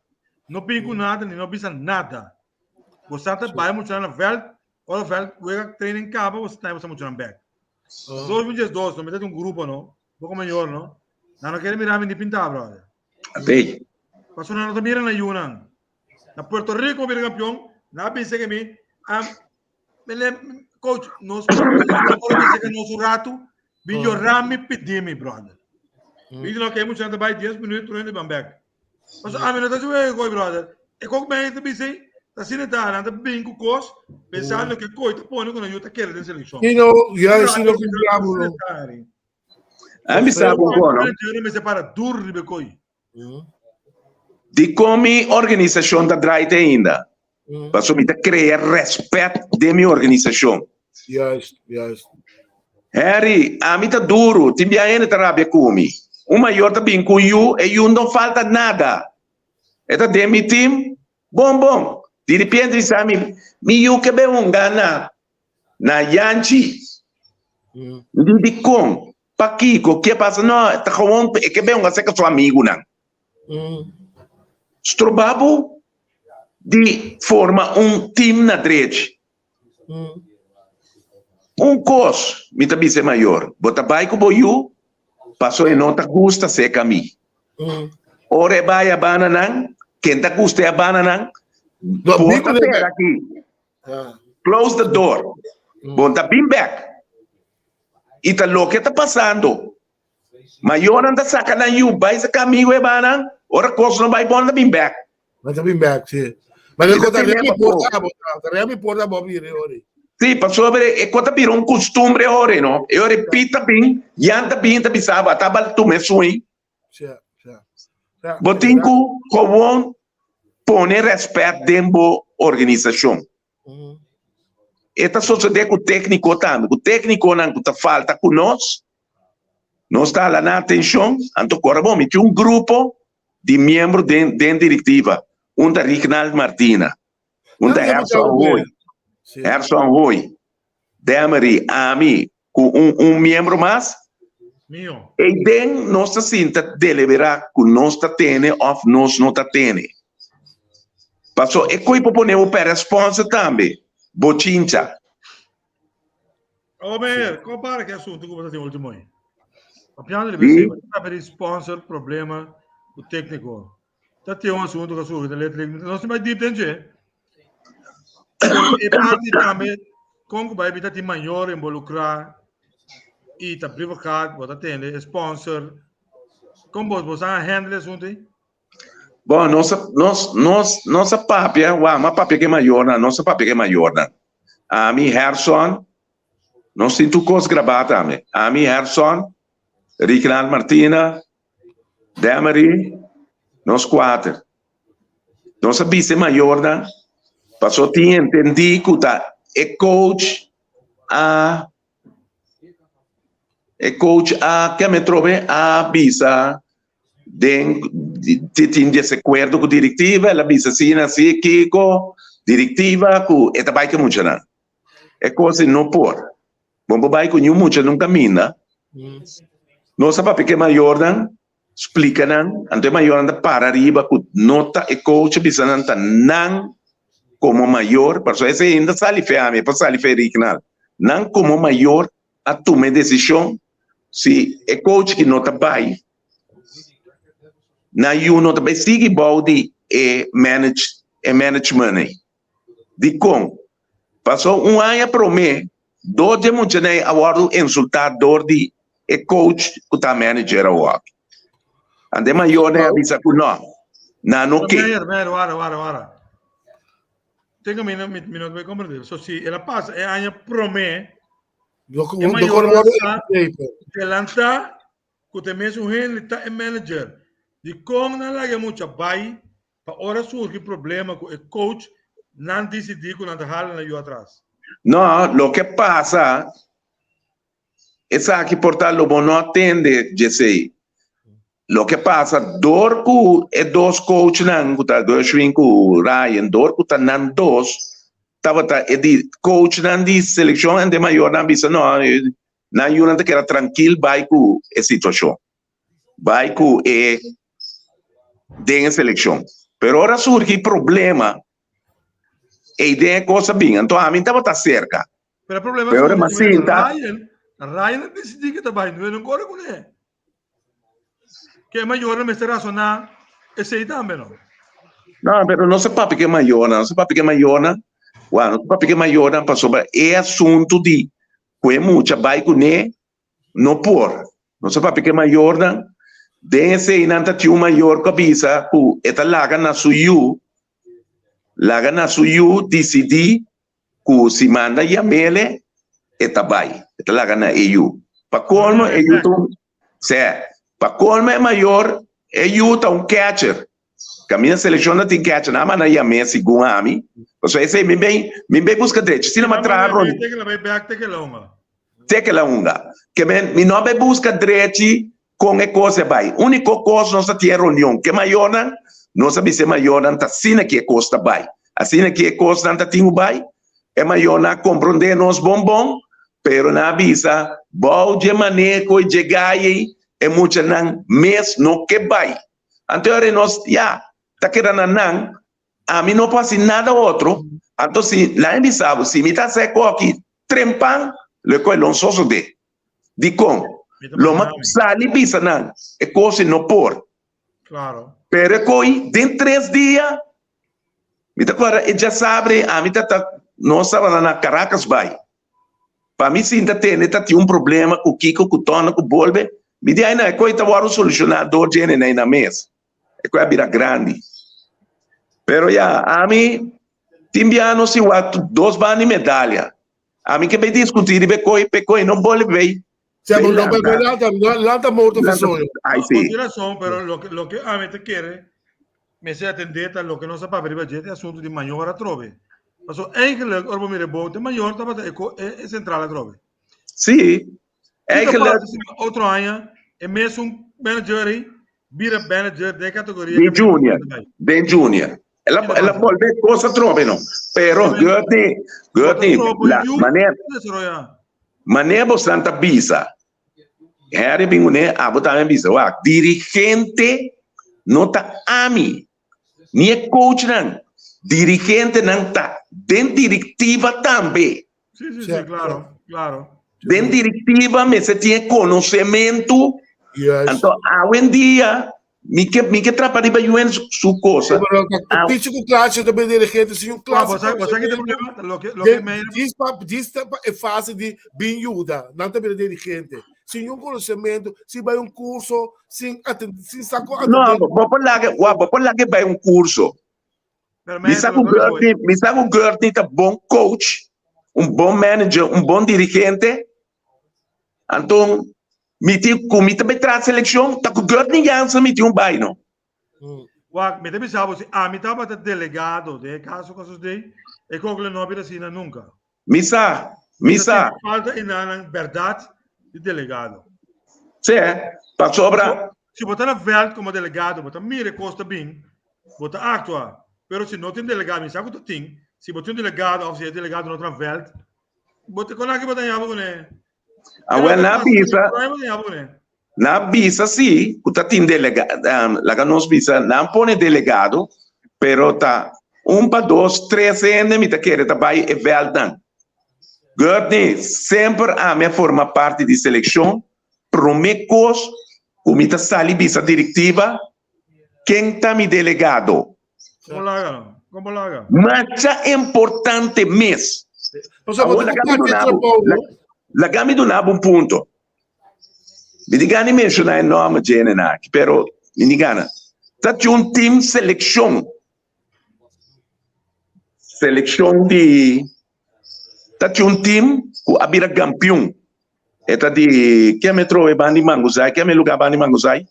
No bin ku nada, ni no bisa nada. Bo sa ta bai muchanan na vèlt, ora vèlt wega training kaba, bo sa ta bai muchanan bèk. 2012, no mi ta tin un grupo no, poko mayor no. Nan no kere mira mi ni pinta, brother. Atei. Pasobra nan no ta mira na yunan. Na Puerto Rico bira campeón, nan a bisa ke mi, am, mele, coach, nos por bisa ke nos un rato, bin llora mi pidi mi, brother. Bin no ke mucha ta bai 10 minuut tur hende ban bek. Paso ami no ta juega koi, brother. E kok ben ta bisa, ta sine ta, nan ta bin ku kos, pensando ke koi ta pone ku nan yu ta kere den seleccion. Si no, ya si no ku bravo no. Ami sa ku kono. Yo me separa dur riba koi. Dikon mi organisashon ta draai te ainda? Pasobra mi ta krea rèspèt den mi organisashon. Juist, juist. Henry, ami ta duru, tin bia hende ta rabia ku mi. Un mayor ta bin ku un yu, e yu no falta nada. E ta den mi tim, bon bon. Diripiente mi sa mi, mi yu ke ben hunga na na Yanchi. Mi di, dikon? Pakiko? Ke pasa? No, ta gewoon e ke ben hunga serka su amigunan. Stroba bo di forma un tim na drechi. Un kos mi ta bisa e mayor, bo ta bai ku bo yu, paso e no ta gusta serka mi. Ora e bai a bananan, ken ta gusta e a bananan? Porta sera aki. Close the door. Bo ta bin bek. I ta loke ta pasando. Mayornan ta saka nan yu bai sa kamigo e banan, ora kos no bai bon ta bin bek. Nan ta bin bek, si. Ma e kos ta rema porta bo, ta rema porta bo bira ori. Si, pasobra e kos ta bira un kustumbre ori, no? E ora e pit ta bin, Jan ta bin ta bisa bo, ata bal tuma e sui. Bo tin ku gewoon pone rèspèt den bo organisashon. E ta sosodé ku tékniko tambe, ku téknikonan ku ta falta ku nos, nos ta hala nan atenshon, anto kora bon, mi tin un grupo di miembro den den direktiva, un ta Rignald Martina, un ta Herson Hoy, Herson Hoy, Demery, ami, ku un un miembro mas. Mio. Eiden nos ta sinta deliberá ku nos ta tene òf nos no ta tene. Paso e koi por pone bo pèrdè sponsor tambe, bochincha. Awo meneer, kon para ki asuntu ku bo ta tin ultimo ei? Papiando di bc, bo ta papia di sponsor, problema ku tékniko. Ta tin un asuntu ku a surgi den Little League. Nos tin bai diep den dje. Pero e parti tambe kon ku bai bita tin mayor involukrá. I ta brievengaat, bo ta tende, e sponsor. Kon bo, bo sa handle e asuntu ei? Bon, nos a, nos, nos, nos a papia, wak, mi a papia ku e mayornan, nos a papia ku e mayornan. Ami, Herson, nos tin tur kos grabá tambe. Ami, Herson, Rignald Martina, Demery, nos kuater. Nos a bisa e mayornan, paso tin entendí ku ta e coach a E coach a keme trobe a bisa den tin desacuerdo cu directiva, el a bisa asina asi kico directiva cu e ta bay cu e muchanan. E cos di no por. Bo por bay cu niun mucha nun caminda. Nos a papia cu e mayornan, splica nan, anto e mayornan ta para riba cu no ta e coach a bisa nan ta nan como mayor, pasobra esey ainda sali fe ami, e por sali fe Rignal, nan como mayor a tuma e decision si e coach ki no ta bay, nan yu no ta bay sigui bou di e manage e management ey. Dikon? Pasobra un aña promé, dos dje muchanan a wòrdu insultá dor di e coach ku ta manager awor. Ante mayornan a bisa ku nò, nan no ke. Meyer, Meyer, wara, wara, wara. Tengo mi no, mi, mi no te comprende. So si el a pasa e aña promé, e mayornan sa delantá ku ta e mesun hende ta e manager. Dikon nan laga e mucha bai pa ora surgi problema ku e coach nan disidí ku nan ta hala nan yu atras? No, loke pasa, esaki por ta lo bo no a tende djesei. Loke pasa dor ku e dos coachnan ku ta Gershwin ku Ryan, dor ku ta nan dos tabata e di coachnan di selekshon en de mayornan a bisa no, Nan yunan ta keda trankil bai ku e situashon, bai ku e den e selekshon. Pero ora surgi problema, ei den e kos a bin. Anto ami tabata serka. Pero e problema Pero ora mi a sinta. Ryan, Ryan a disidí ke ta bai, no e no kore kuné. Ke mayornan mester rasoná esei tambe, no? No, pero no se papia ke mayornan, no se papia ke mayornan. Wak, no se papia ke mayornan pasobra e asuntu di ku e mucha bai kuné no por. No se papia ke mayornan. Den esei nan ta tin un mayor ku a bisa ku e ta laga na su yu, laga na su yu disidí ku si manda yamele e ta bai, e ta laga na e yu. Pa kolmo e yu ta un, sè, pa kolmo e mayor e yu ta un catcher. Kaminda selekshon ta tin catcher, nan a manda yam'é segun ami, pasobra esei mi bin, mi bin buska drechi. Si nan a traha rond. Te kela hunga. Ke men mi no a bai buska drechi kon e kos a bai. Uniko kos nos a tin e reunion ku e mayornan, nos a bisa e mayornan ta asina ki e kos ta bai. Asina ki e kosnan ta tin ku bai. E mayornan a komprondé nos bon bon, pero nan a bisa bou dje maneho i dje gai ei e muchanan mes no ke bai. Anto e ora nos ya ta keda na nan, ami no por hasi nada otro. Anto si nan a bisa bo si mi ta hasi e kos aki trempan lo e kohe lo un sosodé. Dikon? Lo ma sali bisa nan e kos no por. Claro. Pero e koi den tres dia, mi ta kòrda e djasabre ami ta ta nos tabata na Caracas bai. Pa mi sinta tende ta tin un problema ku kiko ku tòna ku bolbe, mi di ai nan e koi ta wòrdu solushoná dor djene na mes. E koi a bira grandi. Pero ya, ami tin bia nos tin wak dos banda di medalya. Ami ke bay diskutí riba e koi, p'e koi no bolbe bay. Sea, bo no bay lanta, lanta morto for soño. Ai Bo sí. tin rason, pero loke loke ami ta kere mester atendé ta loke nos a papia riba dje, e asuntu di mayor atrobe. Pasobra eigenlijk ora bo mira e bo, e mayor tabata e ko e sentral atrobe. Sí, Kiko eigenlijk. pasa si otro aña e mesun manager ei bira manager den e categoria Di junior, den junior. El a, el a bolbe cos atrobe no. Pero Gurtney, Gurtney, la manera, manera bosnan ta bisa, Harry bin kuné, abo tambe bisa, wak, dirigente no ta ami, ni e coachnan, dirigentenan ta den directiva tambe. Sí, sí, sí, claro, claro. Den directiva mester tin e konosementu. Yes. Anto awendia. Mi ke mi ke trapa riba Yuen su cosa. Pero ah, pichi ku klaasje ta ben dirigente sin un klase. Bo sa ki problema? Loke loke me Dis pa dis ta e fase di bin yuda, nan ta bira dirigente. Sin un conocimiento, sin bai un curso, sin sin sa con No, bo por laga, wa, bo por laga bai un curso. Mi sa ku Gertney, mi sa ku Gertney ta bon coach, un bon manager, un bon dirigente. Anto mi tin ku mi ta bai traha selekshon, ta ku Gertney Jansen mi tin un bai no. Wak, mi ta bisa bo si ami tabata delegado den e kaso ku a sosodé, e kok lo no a bira asina nunka. Mi sa, mi sa. Falta enanan bèrdat di delegado. Sí, pasobra. Si bo ta na vèlt komo delegado, bo ta mira e kos ta bin, bo ta aktua. Pero si no tin delegado, mi sa ku ta tin, si bo tin un delegado òf si e delegado no ta na vèlt, bo ta kon aki bo ta haña bo kuné? Awel nan a bisa, nan a bisa si ku ta tin delega, laga nos bisa, nan pone delegado, pero ta un pa dos, tres hende mi ta kere ta bai e vèltnan. Gurtney, semper ami a forma parti di selekshon, promé kos ku mi ta sali bisa direktiva, ken ta mi delegado? Kon laga no? Kon bo laga? Masha importante mes. Awor laga mi duna bo, laga mi duna bo un punto. Mi di gana menciona e nomber djene na aki, pero mi di gana. Ta tin un team seleccion. Seleccion di ta tin un team cu a bira campeon. E ta di ke me trowe bandi Manguzai, ke me lugar bandi Manguzai?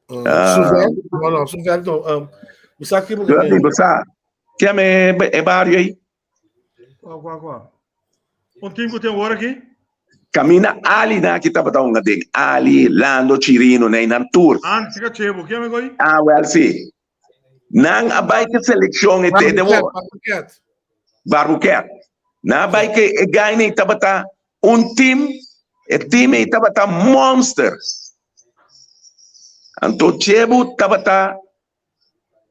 Suvel? No, no, Suvel no. Mi sa ki Bo sa, ke me e barrio ei? Kua, kua, kua? Un team ku tin awor aki? Camina Ali na ki tabata hunga den Ali, Lando, Chirino, nei nan tur. Ah, si ka chebo, ke me koi? Ah, wel si. Nan a bai ke seleccion e te de wo. Barbuquet. Barbuquet. Nan a bai ke e guy nei tabata un team, e team ei tabata monster. Anto Chebu tabata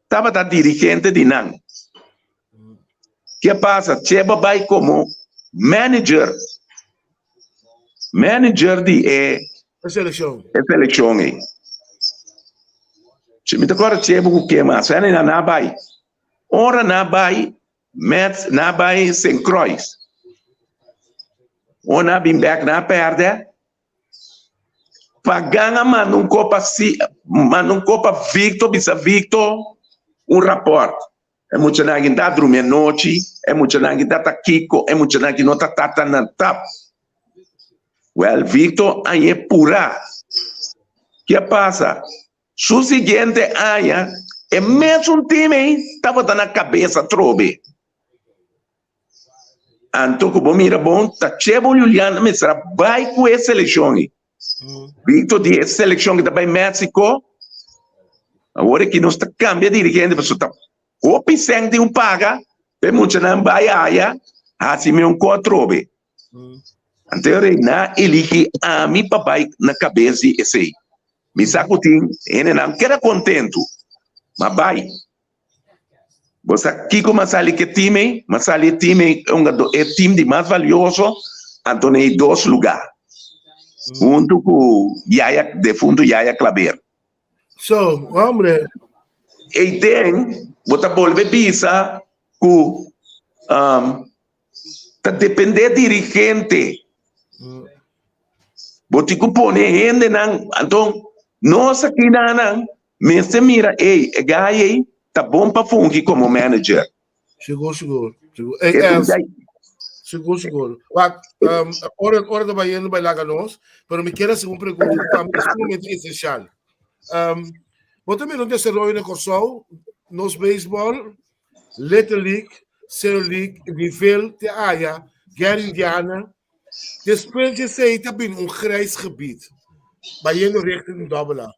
tabata dirigente di nan. Ke pasa? Chebu a bai komo manager, manager di e E selekshon. E selekshon ei. Mi ta kòrda Chebu ku ke mas, nan a bai. Ora nan a bai Mets, nan a bai Sint Croix. Ora nan a bin bèk nan a pèrdè. Pagan a manda un kopa si, manda un kopa Victor, bisa Victor un rapòrt. E muchanan aki ta drumi anochi, e muchanan aki ta ta kiko, e muchanan aki no ta tata nan tap. Wèl, Victor a ñe purá. Ke a pasa? Su siguiente aña, e mesun tim ei tabata na kabes atrobe. Anto ku bo mira bon, ta Chebo Julian a mester a bai ku e selekshon ei. Victor di e selekshon ku ta bai Mexico, awor aki nos ta kambia dirigente pasobra ta hopi sèn tin un paga pa e muchanan bai aya hasi mi un kos atrobe. Anto e rei nan a eligi ami pa bai na kabes di esei. Mi sa ku tin hendenan keda kontentu, ma bai. Bo sa kiko m'a sali ku e tim ei? M'a sali e tim ei, e tim di mas valioso, anto na e dos lugá, huntu ku Yaya, defuntu Yaya Klaber. So, hombre. Ei den, bo ta bolbe bisa ku ta dependé dirigente. Bo tin ku pone hendenan, anto nos aki nan mester mira, ey, e guy ey ta bon pa fungi komo manager. Sigur, sigur, sigur. Ey, Ernst, sigur, sigur. Wak, um, ora, ora ta bayendo bai laga nos, pero mi kier hasi un pregunta ku pa mi ta sumamente esensial. Um, bo ta mira un desaroyo na Kòrsou, nos beisbòl, Little League, Senior League, nivel te aya, Gary Indiana. Despues di esei ta bini un grijs gebied, bayendo richting Double A.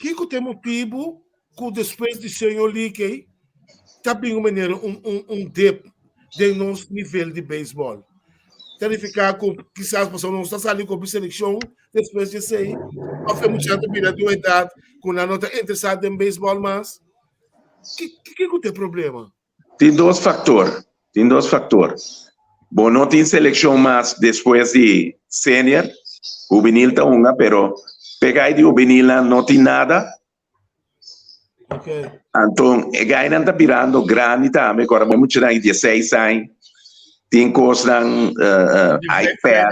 Kiko ta e motibu ku despues di Senior League ei ta bini un manera un un un dip den nos nivel di beisbòl? Ta nifiká ku kisas pasobra nos ta sali ku hopi selekshon despues di esei òf e muchanan ta bira di un edat ku nan no ta interesá den beisbòl mas? Kiko ta e problema? Tin dos factor, tin dos factor. Bo no tin seleccion mas despues di senior, juvenil ta hunga, pero P'e gai di hubenilnan no tin nada. Okay. Anto e gainan ta birando grandi tambe, ku ora bo muchanan di dieseis aña tin kosnan uh, iPad,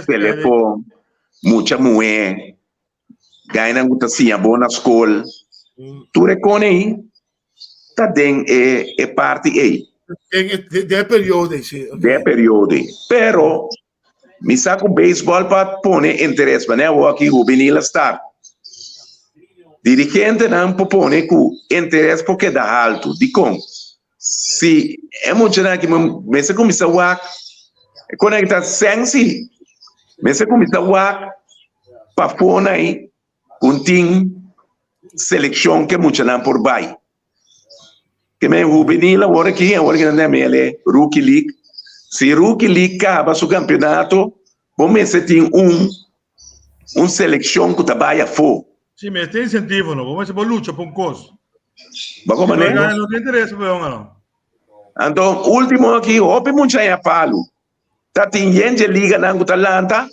telefon, mucha muhé, gainan ku ta siña bo na skol. Tur e kone ei ta den e, e parti ei. Den e, den e periodo ei, sí. Okay. Den e periodo ei. Pero Mi sa ku beisbòl pa pone interes, manera awor aki hubenil a start. Dirigentenan por pone ku interes por keda haltu. Dikon? Si e muchanan aki mester kuminsá wak, e konekta sèn si, mester kuminsá wak pafó na ei ku tin selekshon ku e muchanan por bai. Ke men hubenil awor aki, awor ki nan ta yama el Rookie League. Si Rookie League kaba su kampeonato, bo mester tin un un selekshon ku ta bai afó. Si, mester tin insentivo no, bo mester por lucha pa un kos. Bo Si no manera? gana no tin interes pa yonga no. Anto ultimo aki hopi mucha a palu. Ta tin yen dje liganan ku ta lanta.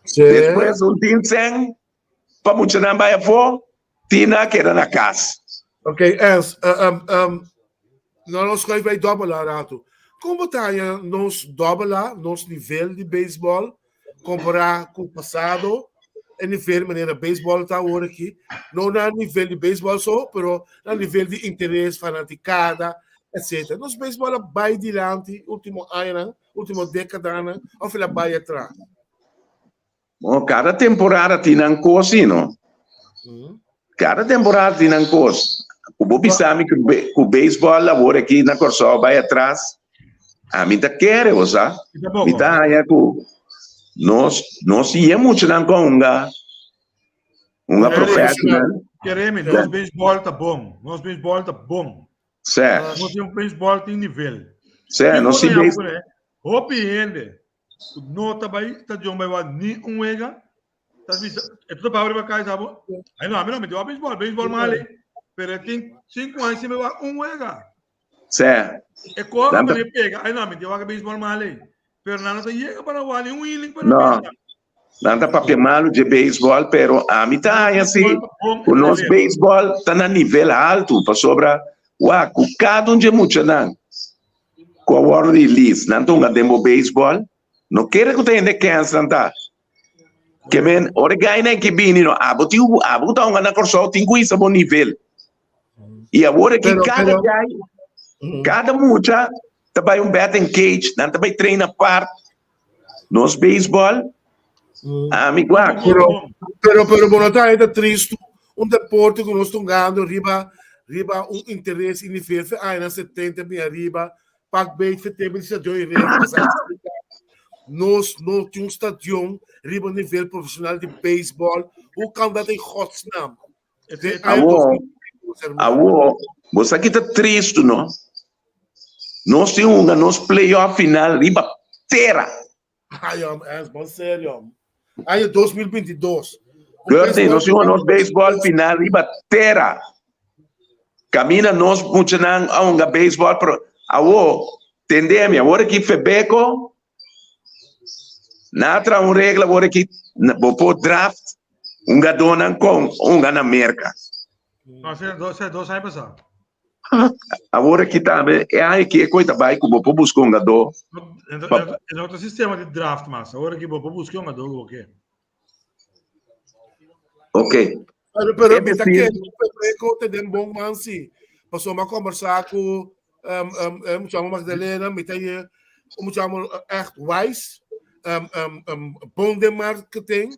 Sí. Despues un tin sèn pa muchanan bai afó, Tina a keda na kas. Ok, Ernst, uh, um, um, no nos schuif bij dobbel A rato. Kon bo ta haña nos dobbel A, nos nivel di beisbòl, kompará ku pasado, e nivel manera beisbòl ta awor aki? No na nivel di beisbòl so, pero na nivel di interes, fanatikada, etcetera. Nos beisbòl a bai dilanti último añanan, último dékadanan, òf el a bai atras? Bon, kada temporada tin nan kos, sí, no? Kada temporada tin nan kos. Ku bo bisa mi ku beisbòl awor aki na Kòrsou bai atras, ami ta kere, bo sa. Mi ta haña ku nos nos siña muchanan kon hunga hunga professional. Kere mi, nos beisbòl ta bon. Nos beisbòl ta bon. Sè. Nos beisbòl tin nivel. Sè, nos tin beisbòl. Hopi hende ku no ta bai stadion bai wak ni un wega, ta bisa, e ta topa riba kai sabo, ai no, ami no, mi ta wak beisbòl, beisbòl mali, pero e tin sinku aña sin bai wak un wega. Sè. E koga Nan ta- mane pega, ai no, mi ta wak beisbòl mali, pero nan no ta yega para wak ni un inning para No. bisa. Nan ta papia malu dje beisbòl, pero ami ta haña si ku nos beisbòl ta na nivel haltu, pasobra wak ku kada un dje muchanan ku a wòrdu release, nan ta hunga den bo beisbòl, no kere ku ta hende kèns nan ta. Ke men, ora e gainan ki bini no, abo tin ku, abo ku ta hunga na Kòrsou tin ku hisa bo nivel. I awor aki kada gai, kada mucha ta bai un batting cage, nan ta bai train apart. Nos baseball, ami guak. Pero, pero, pero bo no ta ta tristu un deporte ku nos tungando riba riba un interes i nivel fe añanan 70 bin ariba pak beet fe tempo di stadion i ref nos no tin un stadion riba nivel profesional di baseball. Hoe kan dat in godsnaam? Awo, awo, bo sa ki ta tristu, no? Nos tin hunga nos playoff final riba tera. Ay, hom, es bon serio, hom. Aña 2022. Gertie, nos tin hunga nos baseball final riba tera. Camina nos muchanan a hunga baseball, pero awo, tende mi, awor aki Febeco Na traha un regla awor aki bo por draft hungadónan kon hunga na Merka. No, se dos, se dos aña pasá. Awor aki tambe e aña aki e koi ta bai ku bo por buska hungadó. E no ta sistema di draft mas. Awor aki bo por buska hungadó ku bo ke. Ok. Pero, pero mi ta kere ku te den bon man si. Pasobra mi a kombersá ku um, um, um, muchamo Magdalena, mi ta ye muchamo echt wise, um, um, um, bon den marketing.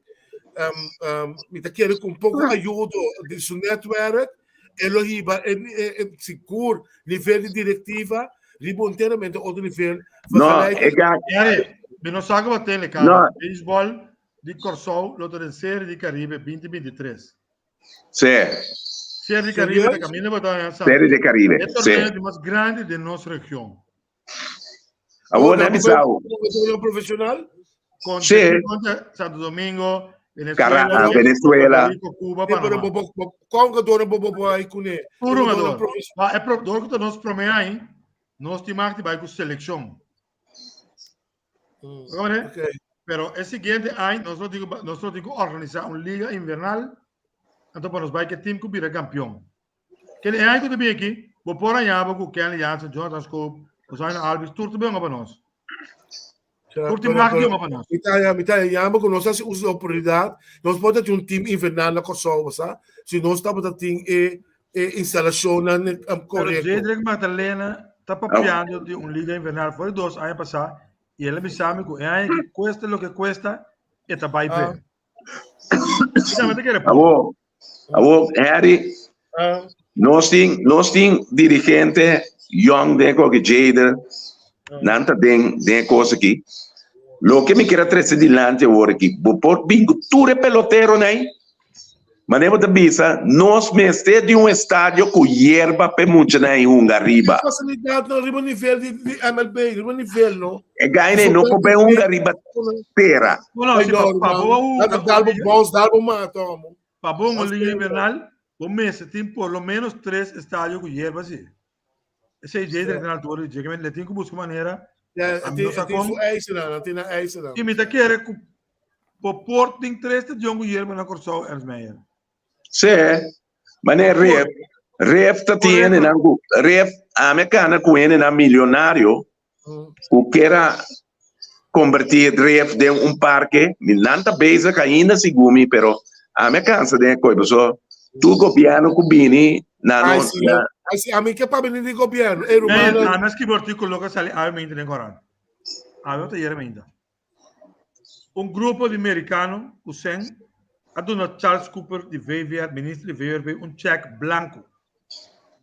Um, um, mi ta kere ku un poko ayudo di su netwerk, e lo hiba e, e, e, sigur nivel di directiva riba enteramente otro nivel. No, e ga. Mi no sa ku tele, cara. No. Baseball di Kòrsou lo ta den Serie di Karibe 2023. Sí. Serie di Karibe ta kaminda bo ta sa. Serie di Karibe. E torneo di mas grandi den nos region. Awor na bisao. Profesional? Contra, Sí. contra Santo Domingo, Venezuela, Cara, Venezuela. Puerto Rico, Cuba, Sí, pero Panamá. bo bo bo kon ka dona bo bo bo ai kuné. Puro Dona jugador. profesional. Ma e pro, door ku nos promé aña, nos tin mag di bai ku selekshon. Mm. Oké? Okay. Pero e siguiente aña nos lo tin ku nos lo tin ku organisá un liga invernal anto pa nos bai ku e team ku bira kampion. Kel e aña ku ta bin aki, bo por haña bo ku Kenley Jansen, Jonathan Schoop, Osaino Alves, tur ta bin pa nos. Tur tin mag di pa nos. Mi ta mi ta yama ku nos hasi uso di oportunidat, nos por ta tin un team invernal na Kòrsou, bo sa, si nos tabata tin e e instalashonnan korekto. Pero Jedrek Magdalena ta papiando di un liga invernal for di dos aña pasá i el a bisa mi ku e aña aki kuesta loke kuesta e ta bai p'e. Awo, awo, Harry, nos tin, nos tin dirigente young den koke Jader, nan ta den, den e kos aki. Loke mi kier a trese dilanti awor aki, bo por bin ku tur e peloteronan ei, Manera bo ta bisa, nos mester di un estadio ku yerba p'e muchanan ei hunga riba. Fasilidatnan riba nivel di di MLB, riba nivel no. E gainan ei no por bai hunga riba tera. No, no, si pa, pa bo hunga un Dal bo bons, dal bo mata, homo. Pa bo hunga liga invernal, bo mester tin por lo menos tres estadio ku yerba si. Esei dje den altura di dje, ke le tin ku buska manera. Ja, e tin, e tin su eisennan, e tin nan eisennan. I mi ta kere ku bo por tin tres stadion ku yerba na Kòrsou, Ernst Meijer. Sí, mane Ref, Ref ta tin hendenan ku, Ref, ami a kana ku hendenan milionario ku kier a kombertí Ref den un parke, mi nan ta bezig ainda segun mi, pero ami a kansa den e koi, pasobra tur gobièrnu ku bini nan no, Ai si, nan. ai si, ami ke pa bini di gobièrnu, e Nee, rumannan. ami a skibi artíkulo ku a sali awe mainta den korant. Awe òf ayera mainta. Un grupo di merikano ku sèn a duna Charles Cooper di VVR, minister di VVRP, un chèk blanku.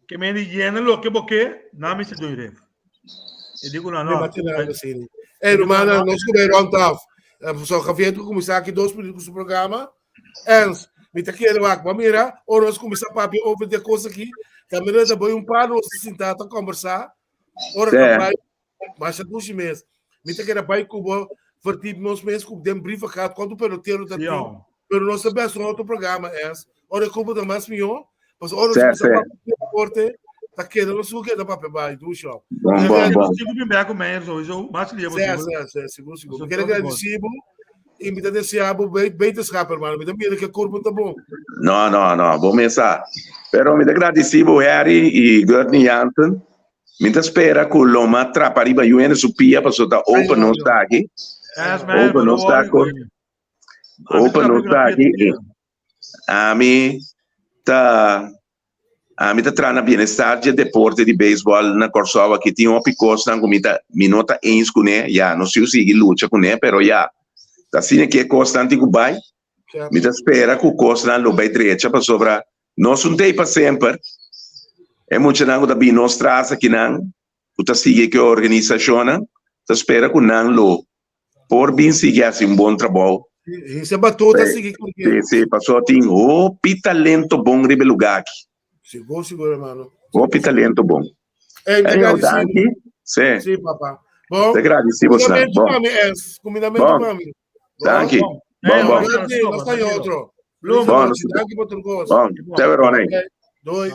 Ke mende yena loke bo ke, nan mester dun ref. E di ku nan no. Ey rumannan, nos ku bay rond af. So Javier ku kuminsá aki dos minuut ku su programa. Ernst, mi ta kere wak, bo a mira, ora nos kuminsá papia over di e kos aki, ta mira ta bay un par nos ta sintá ta kombersá. Ora ta bay Masha dushi mes. Mi ta keda bai ku bo verdiep nos mes ku den brievengat kuantu pelotero ta tin. Pero nos ta bes un otro programa es. Ora e kupo ta mas mihó. Pas ora nos kuminsa papia di deporte ta keda nos ku keda papia bai dushi òf. Bon, bon, bon. Sigur bin bek ku Meijer sowieso. Mas lia posibel. Sí, sí, sigur, sigur. Mi kere gradisi bo i mi ta desea bo beterschap, hermano. Mi ta mira ku e kurpo ta bon. No, no, no. Bo mes sa. Pero mi ta gradisi bo Harry i Gurtney Jansen. Mi ta spera ku lo ma trapa riba yu hende su pia paso ta open nos ta aki. Open nos ta ko. Open nos ta aki. Ami ta ami ta traha na bienestar dje deporte di beisbòl na Kòrsou aki. Tin hopi kosnan ku mi ta mi no ta eens kuné. Ya nos siu sigui lucha kuné pero ya ta asina ki e kosnan tin ku bai. Mi ta spera ku kosnan lo bai drecha pasobra Nos un tei pa semper. E muchanan ku ta bini nos tras akinan, ku ta sigui ku e organisashonnan, ta spera ku nan lo por bin sigui hasi un bon trabou. Hese batuta sigui ku Sí, sí, pasobra tin hopi talento bon riba e lugá aki. Sigur, sigur, hermano. Hopi talento bon. Ey, mi Ey, gradisi. danki. Sí. Sí, papa. Bon. Te gradisi bosnan. Kumindamentu Bon. pa mi, Es. Kumindamentu Bon. pa mi. Danki. Bon, Bon, bon. Danki, nos ta otro. Blom. Bon, Danki pa tur kos. Bon, te Ronnie. Ok, Doei.